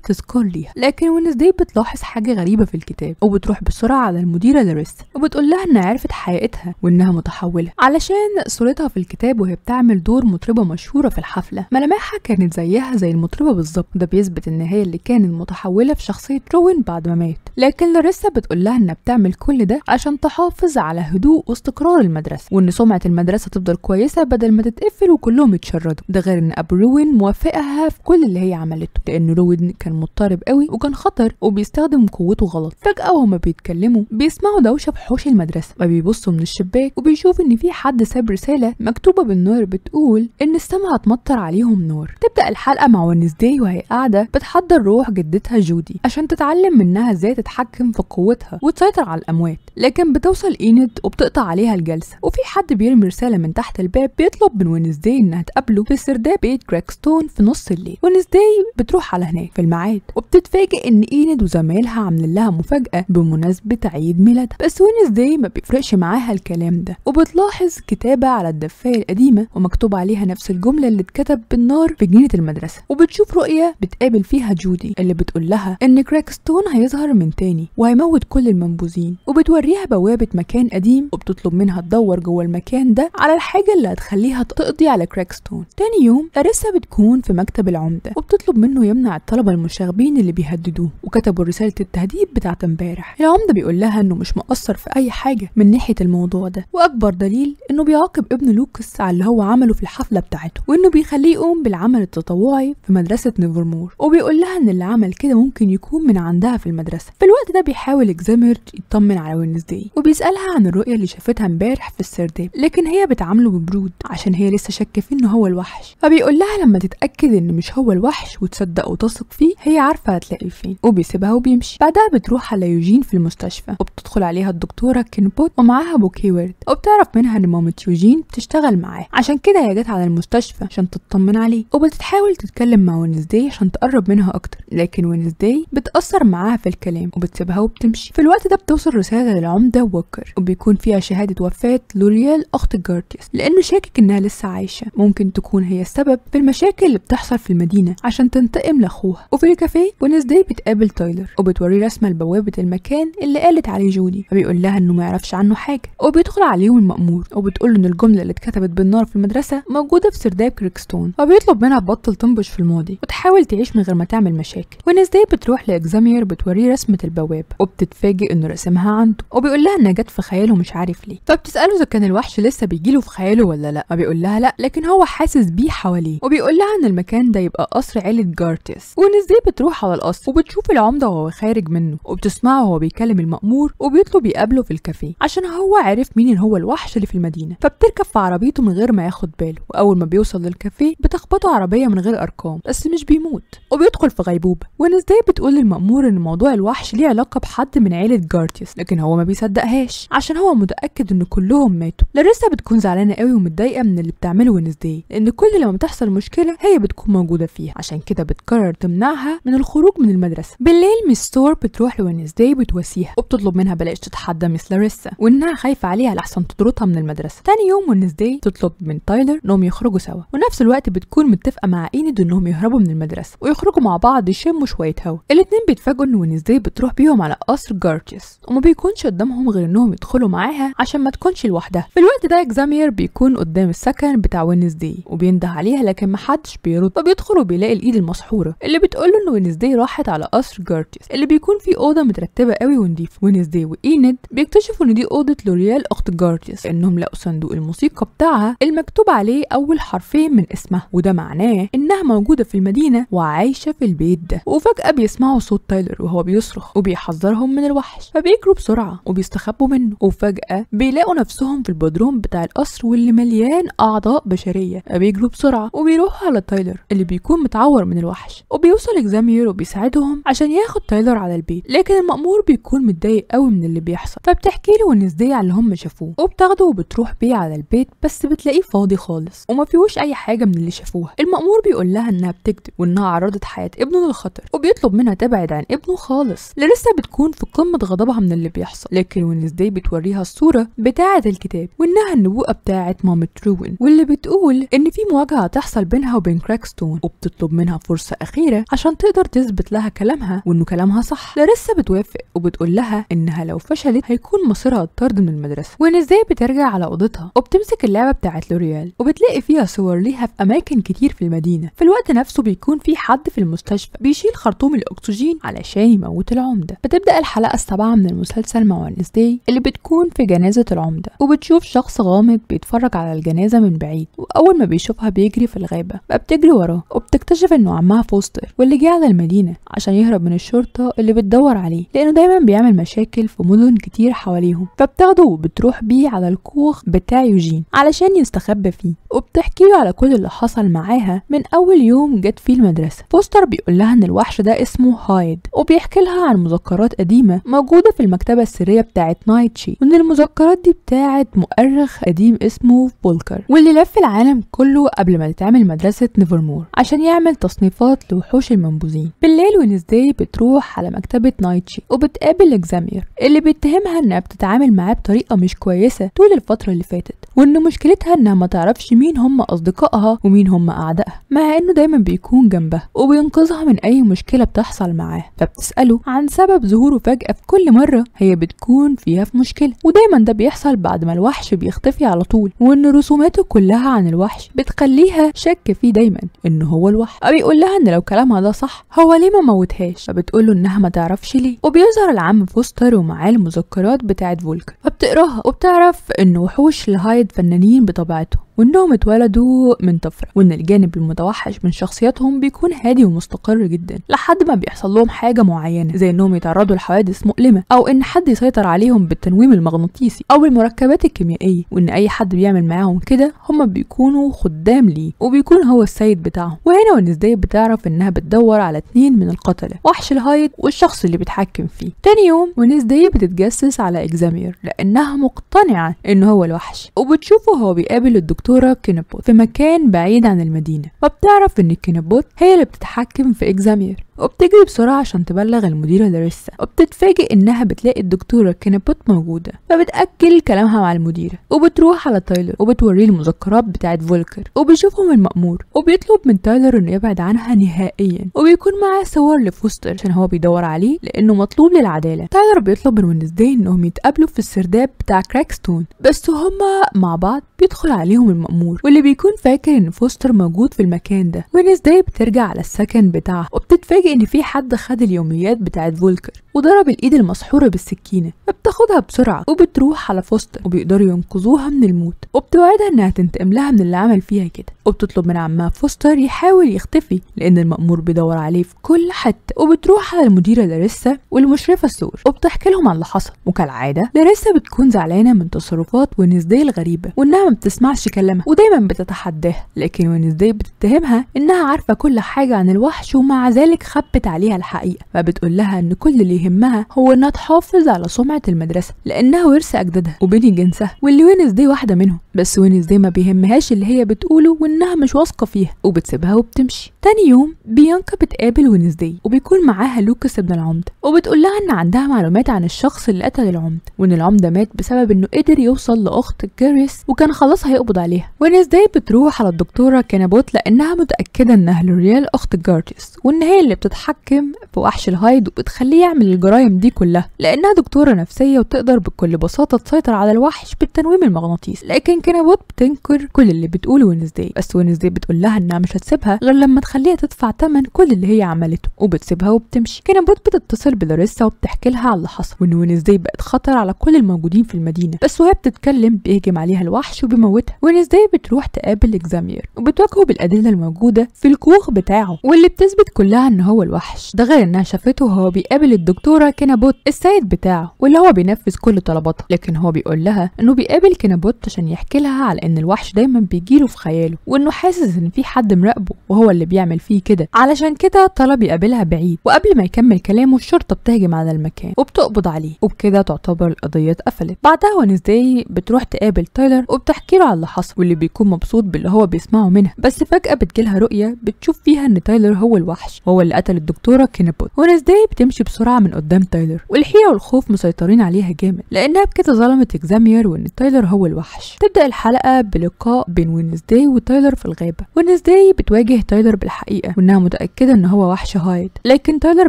تذكار ليها. لكن وينزداي بتلاحظ حاجة غريبة في الكتاب وبتروح بسرعة على المديرة لاريسا وبتقول لها انها عرفت حقيقتها وانها متحوله علشان صورتها في الكتاب وهي بتعمل دور مطربه مشهورة في الحفلة، ملامحها كانت زيها زي المطربه بالظبط، ده بيثبت ان هي اللي كانت متحوله في شخصية روين بعد ما مات. لكن لاريسا بتقول لها انها بتعمل كل ده عشان تحافظ على هدوء واستقرار المدرسة وان سمعه المدرسة تفضل كويسة بدل ما تتقفل وكلهم يتشردوا، ده غير ان ابو روين موافقها في كل اللي هي عملته لان روين كان مضطرب قوي وكان خطر وبيستخدم قوته غلط. فجاة وهما بيتكلموا بيسمعوا دوشه في حوش المدرسة، فبيبصوا من الشباك وبيشوف ان في حد ساب رسالة مكتوبة بالنار بتقول ان السما هتمطر عليهم نار. تبدا الحلقة مع وينزداي وهي قاعدة بتحضر روح جدتها جودي عشان تتعلم منها ازاي تتحكم في قوتها وتسيطر على الاموات، لكن بتوصل اينيد وبتقطع عليها الجلسة، وفي حد بيرمي رسالة من تحت الباب بيطلب من وينزداي انها تقابله في سرداب بيت كراكستون في نص الليل. وينزداي بتروح على هناك في الميعاد وبتتفاجئ ان اينيد وزمايلها عاملين لها مفاجاة بمناسبة عيد ميلادها، بس وينزداي ما بيفرقش معاها الكلام ده، وبتلاحظ كتابه على الدفايه القديمة ومكتوب عليها نفس الجملة اللي اتكتب بالنار في جنينة المدرسة، وبتشوف رؤية بتقابل فيها جودي اللي بتقول لها ان كراكستون هيظهر من تاني وهيموت كل المنبوذين، وبتوريها بوابه مكان قديم وبتطلب منها تدور جوه المكان ده على الحاجة اللي هتخليها تقضي على كراكستون. تاني يوم لاريسا بتكون في مكتب العمدة وبتطلب منه يمنع الطلبة المشاغبين اللي بيهددوه وكتبوا رسالة التهديد بتاعت امبارح. العمدة بيقول لها انه مش مقصر في اي حاجة من ناحية الموضوع ده، واكبر دليل انه بيعاقب ابن لوكس على اللي هو عمله في الحفلة بتاعته وانه بيخليه يقوم بالعمل التطوعي في مدرسه نيفرمور، وبيقول لها ان اللي عمل كده ممكن يكون من عندها في المدرسة. في الوقت ده بيحاول اكزامير يطمن على وينزداي وبيسالها عن الرؤية اللي شافتها امبارح في السرداب، لكن هي بتعامله ببرود عشان هي لسه شاكه فيه ان هو الوحش، فبيقول لها لما تتاكد ان مش هو الوحش وتصدق وتثق فيه هي عارفه هتلاقيه فين، وبيسيبها وبيمشي. بعدها بتروح على يوجين في المستشفى وبتدخل عليها الدكتورة كينبوت ومعاها بوكيه ورد، وبتعرف منها ان مامة يوجين بتشتغل معاه عشان كده هي جت على المستشفى عشان تطمن عليه، وبتحاول تتكلم مع وينزداي عشان تقرب منها اكتر، لكن وينزداي بتأثر معاها في الكلام وبتسيبها وبتمشي. في الوقت ده بتوصل رسالة للعمده ووكر وبيكون فيها شهادة وفاه لوريال اخت جارتيس لانه شاكك انها لسه عايشه، ممكن تكون هي السبب في المشاكل اللي بتحصل في المدينة عشان تنتقم لاخوها. وفي الكافيه وينزداي بتقابل تايلر وبتوريه رسمه لبوابه المكان اللي قالت عليه جودي، فبيقول لها انه ما يعرفش عنه حاجة، وبيدخل عليهم المأمور وبتقول له ان الجملة اللي اتكتبت بالنار في المدرسة موجودة في سرداب كريكستون، وبيطلب منها تبطل تنبش في الماضي وتحاول تعيش من غير ما تعمل مشاكل. وينزداي بتروح لاكزامير بتوريه رسمه البوابة وبتتفاجئ انه رسمها عنده، وبيقول لها انها جت في خياله مش عارف ليه، فبتساله اذا كان الوحش لسه بيجيله في خياله ولا لا، فبيقول لها لا لكن هو حاسس بيه حواليه، وبيقول لها ان المكان ده يبقى قصر عيله جارتيس. وينزداي بتروح على القصر وبتشوف العمدة وهو خارج منه وبتسمعه وهو بيكلم المأمور وبيطلب يقابله في الكافيه عشان هو عرف مين هو الوحش اللي في المدينة، فبتركب في عربيته من غير ما ياخد باله، واول ما بيوصل للكافيه بتخبطه عربية من غير ارقام بس مش بيموت وبيدخل في غيبوبة. وينزداي بتقول للمأمور ان موضوع الوحش ليه علاقة بحد من عيله جارتيس، لكن هو ما بيصدقهاش عشان هو متاكد ان كلهم ماتوا. لاريسا بتكون زعلانة قوي ومتضايقه من اللي بتعمله وينزداي، لان كل لما بتحصل مشكلة هي بتكون موجودة فيها، عشان كده بتقرر تمنعها من الخروج من المدرسة. بالليل ميس ثورب بتروح لوينزداي بتواسيها وبتطلب منها بلاش تتحدى ميس لاريسا وانها خايفة عليها لحسن تطردها من المدرسة. تاني يوم وينزداي تطلب من تايلر انهم يخرجوا سوا، ونفس الوقت بتكون متفقه مع ايند انهم يهربوا من المدرسة ويخرجوا مع بعض يشموا شوية هوا. الاتنين بيتفاجئوا ان وينزداي بتروح بيهم على قصر جارتيس، وما بيكونش قدامهم غير انهم يدخلوا معاها عشان ما تكونش لوحدها. في الوقت ده اكزامير بيكون قدام السكن بتاع وينزداي وبينده عليها لكن محدش بيرد، فبيدخل وبيلاقي الايد المسحوره اللي بتقول له ان وينزداي راحت على قصر جارتيس اللي بيكون فيه اوضة مترتبة قوي ونضيفه. وينزداي وايند بيكتشفوا ان دي اوضة لوريال اخت جارتيس، انهم لقوا صندوق الموسيقى بتاعها المكتوب عليه اول حرفين من اسمها، وده معناه انها موجودة في المدينة وعايشة في البيت ده. وفجاة بيسمعوا صوت تايلر وهو بيصرخ وبيحذرهم من الوحش، فبيجروا بسرعة وبيستخبوا منه، وفجاة بيلاقوا نفسهم في البدروم بتاع القصر واللي مليان اعضاء بشرية، فبيجروا بسرعة وبيروحوا على تايلر اللي بيكون متعور من الوحش، وبيوصل اكزامير وبيساعدهم عشان ياخد تايلر على البيت، لكن المأمور بيكون متضايق قوي من اللي بيحصل، فبتحكي له وينزداي على اللي هم شافوه وبتاخده وبتروح بيه على البيت، بس بتلاقيه فاضي خالص وما فيهوش اي حاجة من اللي شافوها. المأمور بيقول لها انها بتكذب وانها عرضت حياة ابنه للخطر، وبيطلب منها تبعد عن ابنه خالص. لاريسا بتكون في قمة غضبها من اللي بيحصل، لكن وينزداي بتوريها الصورة بتاعه الكتاب وانها النبوءة بتاعه مامة روين، واللي بتقول ان في مواجهة هتحصل بينها وبين كراكستون، وبتطلب منها فرصة اخيرة عشان تقدر تثبت لها كلامها وانه كلامها صح. لاريسا بتوافق وبتقول لها انها لو فشلت هيكون مصيرها الطرد من المدرسة. وينزداي بترجع على اوضتها وبتمسك اللعبة بتاعه لوريال وبتلاقي فيها صور ليها في اماكن كتير في المدينة. في الوقت نفسه بيكون في حد في المستشفى بيشيل خرطوم الاكسجين علشان يموت العمدة. بتبدا الحلقة السابعة من المسلسل مع وينزداي اللي بتكون في جنازه العمدة، وبتشوف شخص غامض بيتفرج على الجنازة من بعيد، واول ما بيشوفها بيجري في الغابة، فبتجري وراه وبتكتشف انه عمها فوستر واللي جه على المدينة عشان يهرب من الشرطة اللي بتدور عليه لانه دايما بيعمل مشاكل في مدن كتير حواليهم. فبتاخده وبتروح بيه على الكوخ بتاع يوجين علشان يستخبى فيه، وبتحكي له على كل اللي حصل معاها من اول يوم جت فيه المدرسة. فوستر بيقول لها ان الوحش ده اسمه هايد، وبيحكي لها عن مذكرات قديمة موجودة في المكتبة السرية بتاعه نايتشي، وان المذكرات دي بتاعه مؤرخ قديم اسمه فولكر واللي لف العالم كله قبل ما تتعمل مدرسه نيفرمور عشان يعمل تصنيفات لوحوش المنبوذين. بالليل وينزداي بتروح على مكتبه نايتشي وبتقابل اكزامير اللي بيتهمها انها بتتعامل معاه بطريقة مش كويسة طول الفترة اللي فاتت، وان مشكلتها انها ما تعرفش مين هم اصدقائها ومين هم اعدائها، مع انه دايما بيكون جنبها وبينقذها من اي مشكلة بتحصل معاه. فبتساله عن سبب ظهوره فجاة في كل مرة هي بتكون فيها في مشكلة، ودايما ده بيحصل بعد ما الوحش بيختفي على طول، وان رسوماته كلها عن الوحش بتخليها شك فيه دايما ان هو الوحش. فبيقول لها ان لو كلامها ده صح هو ليه ما موتهاش، فبتقول له انها ما تعرفش ليه. وبيظهر العم فوستر ومعاه المذكرات بتاعه فولكر، فبتقراها وبتعرف ان وحوش الهايد فنانين بطبيعتهم وانهم اتولدوا من طفرة، وان الجانب المتوحش من شخصياتهم بيكون هادي ومستقر جدا لحد ما بيحصل لهم حاجة معينة زي انهم يتعرضوا لحوادث مؤلمة او ان حد يسيطر عليهم بالتنويم المغناطيسي او المركبات الكيميائية، وان اي حد بيعمل معاهم كده هم بيكونوا خدام ليه وبيكون هو السيد بتاعهم. وهنا وينزداي بتعرف انها بتدور على 2 من القتلة، وحش الهايد والشخص اللي بيتحكم فيه. تاني يوم وينزداي بتتجسس على اكزامير لانها مقتنعة ان هو الوحش، وبتشوفه هو بيقابل الدكتور كينبوت في مكان بعيد عن المدينة، فبتعرف ان كينبوت هي اللي بتتحكم في اكزامير، وبتجري بسرعة عشان تبلغ المديرة لاريسا، وبتتفاجئ انها بتلاقي الدكتورة كينبوت موجودة، فبتأجل كلامها مع المديرة وبتروح على تايلر وبتوريه المذكرات بتاعت فولكر، وبيشوفهم المأمور وبيطلب من تايلر انه يبعد عنها نهائيا، وبيكون معاه صور لفوستر عشان هو بيدور عليه لانه مطلوب للعدالة. تايلر بيطلب من وينزداي انهم يتقابلوا في السرداب بتاع كراكستون، بس هما مع بعض بيدخل عليهم المأمور واللي بيكون فاكر ان فوستر موجود في المكان ده. وينزداي بترجع على السكن بتاعها وبتتفاجئ ان في حد خد اليوميات بتاعت فولكر وضرب الايد المسحوره بالسكينة، فبتاخدها بسرعة وبتروح على فوستر وبيقدروا ينقذوها من الموت، وبتوعدها انها تنتقم لها من اللي عمل فيها كده، وبتطلب من عمها فوستر يحاول يختفي لان المأمور بيدور عليه في كل حتة. وبتروح على المديرة لاريسا والمشرفه السور وبتحكي لهم عن اللي حصل، وكالعادة لاريسا بتكون زعلانة من تصرفات وينزداي الغريبة وانها ما بتسمعش كلامها ودايما بتتحداها، لكن وينزداي بتتهمها انها عارفه كل حاجة عن الوحش ومع ذلك خبت عليها الحقيقة، فبتقول لها ان كل اللي اللي يهمها هو انها تحافظ على سمعه المدرسة لانها ورث اجدادها وبني جنسها، واللي وينزداي واحدة منهم. بس وينزداي ما بيهمهاش اللي هي بتقوله وانها مش واثقة فيها، وبتسيبها وبتمشي. تاني يوم بيانكا بتقابل وينزداي وبيكون معاها لوكاس ابن العمدة، وبتقول لها ان عندها معلومات عن الشخص اللي قتل العمدة، وان العمدة مات بسبب انه قدر يوصل لاخت جاريس وكان خلاص هيقبض عليها. وينزداي بتروح على الدكتورة كينابوت لانها متاكدة انها لوريال اخت جارتيس، وان هي اللي بتتحكم في وحش الهايد وبتخليه يعمل الجرايم دي كلها، لانها دكتورة نفسية وتقدر بكل بساطة تسيطر على الوحش بالتنويم المغناطيسي. لكن كينابوت بتنكر كل اللي بتقوله وينزداي، بس وينزداي بتقول لها انها مش هتسيبها غير لما تخليها تدفع ثمن كل اللي هي عملته، وبتسيبها وبتمشي. كينابوت بتتصل بلاريسا وبتحكي لها على اللي حصل، وان وينزداي بقت خطر على كل الموجودين في المدينة، بس وهي بتتكلم بيهجم عليها الوحش وبيموتها. وينزداي بتروح تقابل اكزامير وبتواجهه بالادلة الموجودة في الكوخ بتاعه واللي بتثبت كلها ان هو الوحش، ده غير انها شافته وهو بيقابل الدكتورة كينابوت السيد بتاعه واللي هو بينفذ كل طلباتها. لكن هو بيقول لها انه بيقابل كينابوت عشان يحكي لها على ان الوحش دايما بيجيله في خياله، وانه حاسس ان في حد مراقبة وهو اللي بيعمل فيه كده، علشان كده طلب يقابلها بعيد. وقبل ما يكمل كلامه الشرطة بتهجم على المكان وبتقبض عليه، وبكده تعتبر القضية اتقفلت. بعدها وينزداي بتروح تقابل تايلر وبتحكي له على اللي حصل، واللي بيكون مبسوط باللي هو بيسمعه منها. بس فجاة بتجيلها رؤية بتشوف فيها ان تايلر هو الوحش وهو اللي قتل الدكتورة كينابوت. وينزداي بتمشي بسرعة من قدام تايلر، والحيرة والخوف مسيطرين عليها جامد لانها بكده ظلمت اكزامير وان تايلر هو الوحش. تبدا الحلقة بلقاء بين وينزداي وتايلر في الغابة. وينزداي بتواجه تايلر بالحقيقة وانها متاكدة ان هو وحش هايد، لكن تايلر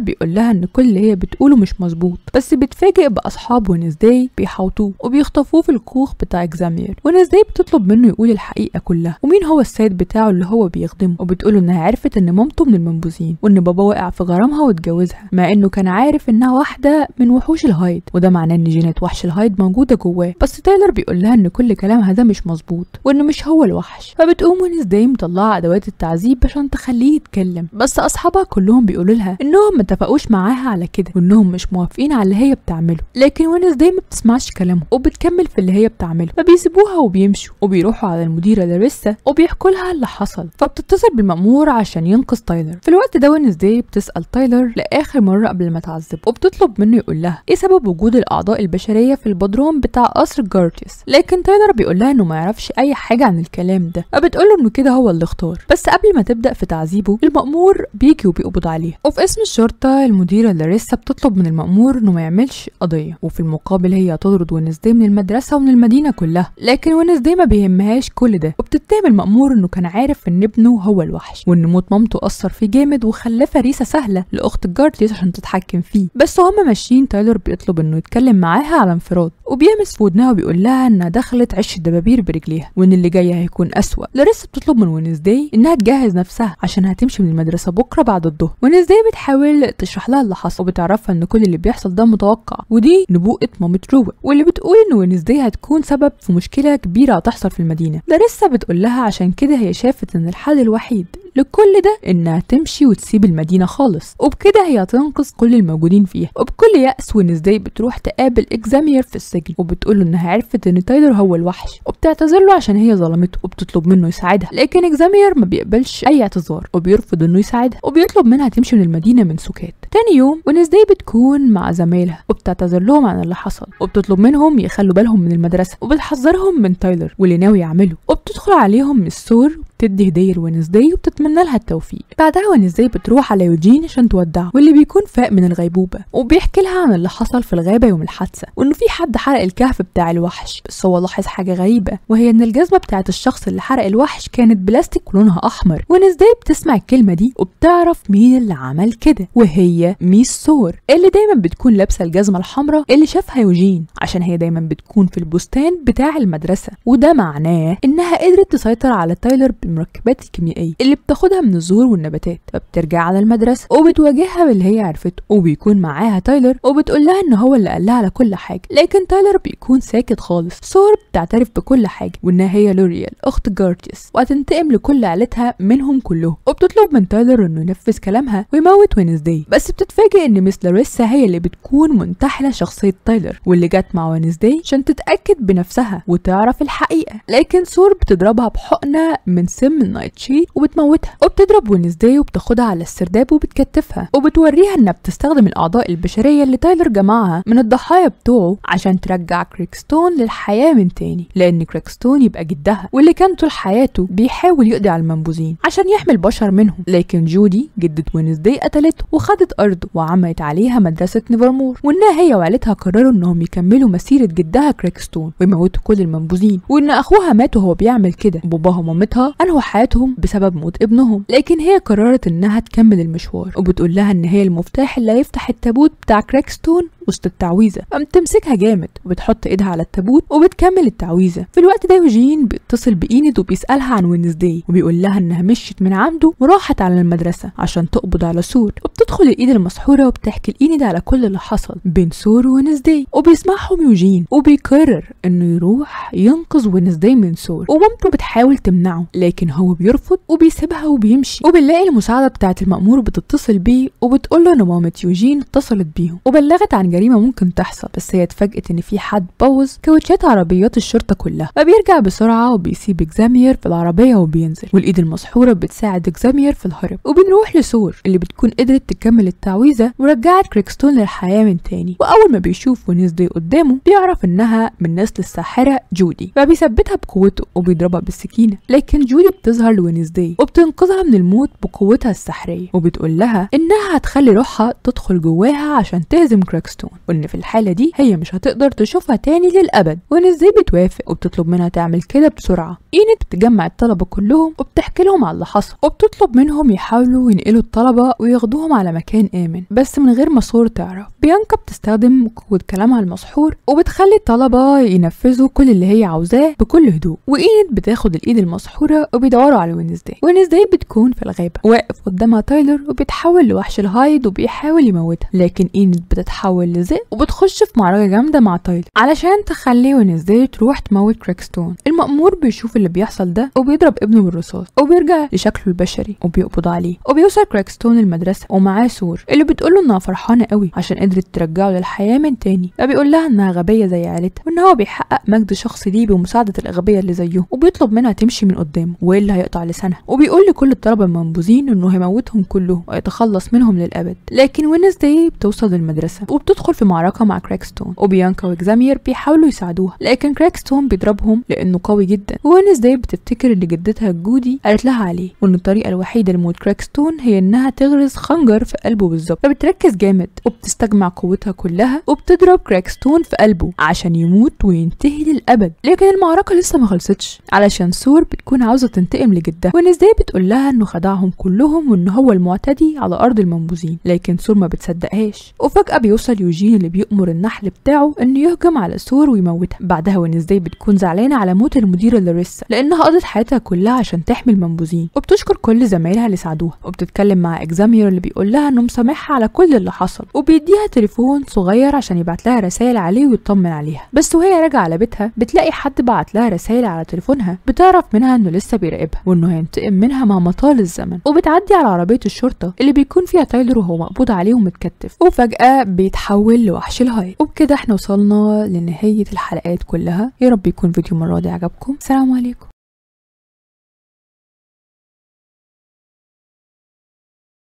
بيقول لها ان كل اللي هي بتقوله مش مظبوط. بس بتفاجئ باصحاب وينزداي بيحاوطوه وبيخطفوه في الكوخ بتاع اكزامير. وينزداي بتطلب منه يقول الحقيقة كلها ومين هو السيد بتاعه اللي هو بيخدمه، وبتقوله انها عرفت ان مامته من المنبوذين وان بابا وقع في غرامها واتجوزها، مع انه كان عارف انها واحدة من وحوش الهايد، وده معناه ان جينات وحش الهايد موجودة جواه. بس تايلر بيقول لها ان كل كلامها ده مش مظبوط وانه مش هو الوحش. فبتقوم وينزداي مطلعه ادوات التعذيب عشان تخليه يتكلم، بس اصحابها كلهم بيقولوا لها انهم ما اتفقوش معاها على كده وانهم مش موافقين على اللي هي بتعمله. لكن وينزداي ما بتسمعش كلامهم وبتكمل في اللي هي بتعمله، فبيسيبوها وبيمشوا وبيروحوا على المديرة لاريسا وبيحكوا لها اللي حصل. فبتتصل بالمأمور عشان ينقذ تايلر. في الوقت ده وينزداي بتسأل تايلر لاخر مرة قبل ما تعذبه، وبتطلب منه يقول لها ايه سبب وجود الاعضاء البشرية في البدروم بتاع قصر جارتيس. لكن تايلر بيقول لها انه ما يعرفش اي حاجة عن الكلام ده، فبتقول له انه كده هو اللي اختار. بس قبل ما تبدا في تعذيبه المأمور بيجي وبيقبض عليها. وفي اسم الشرطة المديرة لاريسا بتطلب من المأمور انه ما يعملش قضية، وفي المقابل هي تطرد وينزداي من المدرسة ومن المدينة كلها. لكن وينزداي ما بيهمهاش كل ده، وبتتهم المأمور انه كان عارف ان ابنه هو الوحش وان موت مامته اثر فيه جامد وخلاه فريسة سهلة لاخت جارتيس عشان تتحكم فيه. بس وهما ماشيين تايلر بيطلب انه يتكلم معاها على انفراد، وبيهمس في ودنها وبيقول لها انها دخلت عش الدبابير برجليها وان اللي جاي هيكون اسوأ. لاريسا بتطلب من وينزداي انها تجهز نفسها عشان هتمشي من المدرسة بكره بعد الظهر. وينزداي بتحاول تشرح لها اللي حصل وبتعرفها ان كل اللي بيحصل ده متوقع ودي نبوءة مامة روى، واللي بتقول ان وينزداي هتكون سبب في مشكلة كبيرة هتحصل في المدينة. لاريسا بتقول لها عشان كده هي شافت ان الحل الوحيد لكل ده انها تمشي وتسيب المدينة خالص، وبكده هي هتنقذ كل الموجودين فيها. وبكل يأس وينزداي بتروح تقابل اكزامير في السجن وبتقول له انها عرفت ان تايلر هو الوحش، وبتعتذر له عشان هي ظلمته وبتطلب منه يساعدها. لكن اكزامير ما بيقبلش اي اعتذار وبيرفض انه يساعدها وبيطلب منها تمشي من المدينة من سكات. تاني يوم وينزداي بتكون مع زمايلها وبتعتذر لهم عن اللي حصل وبتطلب منهم يخلوا بالهم من المدرسة وبتحذرهم من تايلر واللي ناوي يعمله، وبتدخل عليهم من السور وبتدي هديه لوينزداي وبتتمنى لها التوفيق. بعدها وينزداي بتروح على يوجين عشان تودعه واللي بيكون فاق من الغيبوبه، وبيحكي لها عن اللي حصل في الغابة يوم الحادثة وانه في حد حرق الكهف بتاع الوحش. بس هو لاحظ حاجة غريبة وهي ان الجزمة بتاعه الشخص اللي حرق الوحش كانت بلاستيك ولونها احمر. وينزداي بتسمع الكلمة دي وبتعرف مين اللي عمل كده، وهي ميس سور اللي دايما بتكون لابسه الجزمة الحمراء اللي شافها يوجين عشان هي دايما بتكون في البستان بتاع المدرسة، وده معناه انها قدرت تسيطر على تايلر بالمركبات الكيميائية اللي بتاخدها من الزهور والنباتات. فبترجع على المدرسة وبتواجهها باللي هي عرفته، وبيكون معاها تايلر وبتقول لها ان هو اللي قال لها على كل حاجة. لكن تايلر بيكون ساكت خالص. سور بتعترف بكل حاجة وانها هي لوريال اخت جارتيس وهتنتقم لكل عيلتها منهم كلهم، وبتطلب من تايلر انه ينفذ كلامها ويموت وينزداي. بس بتتفاجئ ان مس لاريسا هي اللي بتكون منتحله شخصية تايلر واللي جت مع وينزداي عشان تتاكد بنفسها وتعرف الحقيقة، لكن سور بتضربها بحقنه من سم ال nightshade وبتموتها، وبتضرب وينزداي وبتاخدها على السرداب وبتكتفها وبتوريها انها بتستخدم الاعضاء البشرية اللي تايلر جمعها من الضحايا بتوعه عشان ترجع كريكستون للحياة من تاني، لان كريكستون يبقى جدها واللي كان طول حياته بيحاول يقضي على المنبوذين عشان يحمي البشر منهم. لكن جودي جدة وينزداي قتلته وخدت ارضه وعملت عليها مدرسه نيفرمور، وانها هي وعيلتها قرروا انهم يكملوا مسيره جدها كريكستون ويموتوا كل المنبوذين، وان اخوها مات وهو بيعمل كده، باباها ومامتها انهوا حياتهم بسبب موت ابنهم، لكن هي قررت انها تكمل المشوار، وبتقول لها ان هي المفتاح اللي هيفتح التابوت بتاع كريكستون وسط التعويذه. بتمسكها جامد وبتحط ايدها على التابوت وبتكمل التعويذه. في الوقت ده يوجين بيتصل بايند وبيسالها عن وينزداي وبيقول لها انها مشيت من عنده وراحت على المدرسة عشان تقبض على سور، وبتدخل الايد المسحوره وبتحكي لايند على كل اللي حصل بين سور وينزداي، وبيسمعهم يوجين وبيقرر انه يروح ينقذ وينزداي من سور، ومامته بتحاول تمنعه لكن هو بيرفض وبيسيبها وبيمشي. وبنلاقي المساعدة بتاعه المأمور بتتصل بيه وبتقول له ان مامة يوجين اتصلت بيهم وبلغت عن جريمة ممكن تحصل، بس هي اتفاجئت ان في حد بوظ كاوتشات عربيات الشرطة كلها. فبيرجع بسرعة وبيسيب اكزامير في العربية وبينزل، والايد المسحوره بتساعد اكزامير في الهرب. وبنروح لسور اللي بتكون قدرت تكمل التعويذه ورجعت كريكستون للحياة من تاني، واول ما بيشوف وينزداي قدامه بيعرف انها من نسل الساحرة جودي، فبيثبتها بقوته وبيضربها بالسكينة، لكن جودي بتظهر لوينزداي وبتنقذها من الموت بقوتها السحريه، وبتقول لها انها هتخلي روحها تدخل جواها عشان تهزم كريكستون، وان في الحالة دي هي مش هتقدر تشوفها تاني للابد. وينزداي بتوافق وبتطلب منها تعمل كده بسرعة. ايند بتجمع الطلبة كلهم وبتحكي لهم على اللي حصل، وبتطلب منهم يحاولوا ينقلوا الطلبة وياخدوهم على مكان امن بس من غير ما سور تعرف. بيانكا بتستخدم قوة كلامها المسحور وبتخلي الطلبة ينفذوا كل اللي هي عاوزاه بكل هدوء، وايند بتاخد الايد المسحوره وبيدوروا على وينزداي. وينزداي بتكون في الغابة واقف قدامها تايلر وبيتحول لوحش الهايد وبيحاول يموتها، لكن ايند بتتحول لذئب وبتخش في معركة جامدة مع تايلر علشان تخلي وينزداي تروح تموت كريكستون. المأمور بيشوف اللي بيحصل ده وبيضرب ابنه بالرصاص وبيرجع لشكله البشري وبيقبض عليه. وبيوصل كريكستون المدرسة ومعاه سور اللي بتقوله انها فرحانة قوي عشان قدرت ترجعه للحياة من تاني، فبيقول لها انها غبية زي عيلتها وان هو بيحقق مجد شخصي ليه بمساعدة الاغبياء اللي زيه، وبيطلب منها تمشي من قدامه والا هيقطع لسانها، وبيقول لكل الطلبة المنبوذين انه هيموتهم كلهم ويتخلص منهم للابد. لكن وينزداي بتوصل للمدرسة وبتدخل في معركة مع كريكستون، وبيانكا واكزامير بيحاولوا يساعدوها لكن كريكستون بيضربهم لانه قوي جدا. وينزداي بتفتكر اللي جدتها جودي قالت لها عليه، وان الطريقة الوحيدة لموت كريكستون هي انها تغرز خنجر في قلبه بالظبط، فبتركز جامد وبتستجمع قوتها كلها وبتضرب كريكستون في قلبه عشان يموت وينتهي للابد. لكن المعركة لسه ما خلصتش علشان سور بتكون عاوزه تنتقم لجدها، وينزداي بتقول لها انه خدعهم كلهم وان هو المعتدي على ارض المنبوذين، لكن سور ما بتصدقهاش. وفجاة بيوصل يوجين اللي بيأمر النحل بتاعه انه يهجم على سور ويموتها. بعدها وينزداي بتكون زعلانة على موت المديرة لاريسا لانها قضت حياتها كلها عشان تحمي المنبوذين، وبتشكر كل زمايلها اللي ساعدوها، وبتتكلم مع اكزامير اللي بيقول لها انه مسامحها على كل اللي حصل، وبيديها تليفون صغير عشان يبعت لها رسائل عليه ويطمن عليها. بس وهي راجعه على بيتها بتلاقي حد بعت لها رسائل على تليفونها، بتعرف منها انه لسه بيراقبها وانه هينتقم منها مهما طال الزمن. وبتعدي على عربية الشرطة اللي بيكون فيها تايلر وهو مقبوض عليه ومتكتف، وفجاة بيتحول لوحش الهايد. وبكده احنا وصلنا لنهاية الحلقات كلها. يا رب يكون فيديو المرة دي عجبكم. سلام عليكم.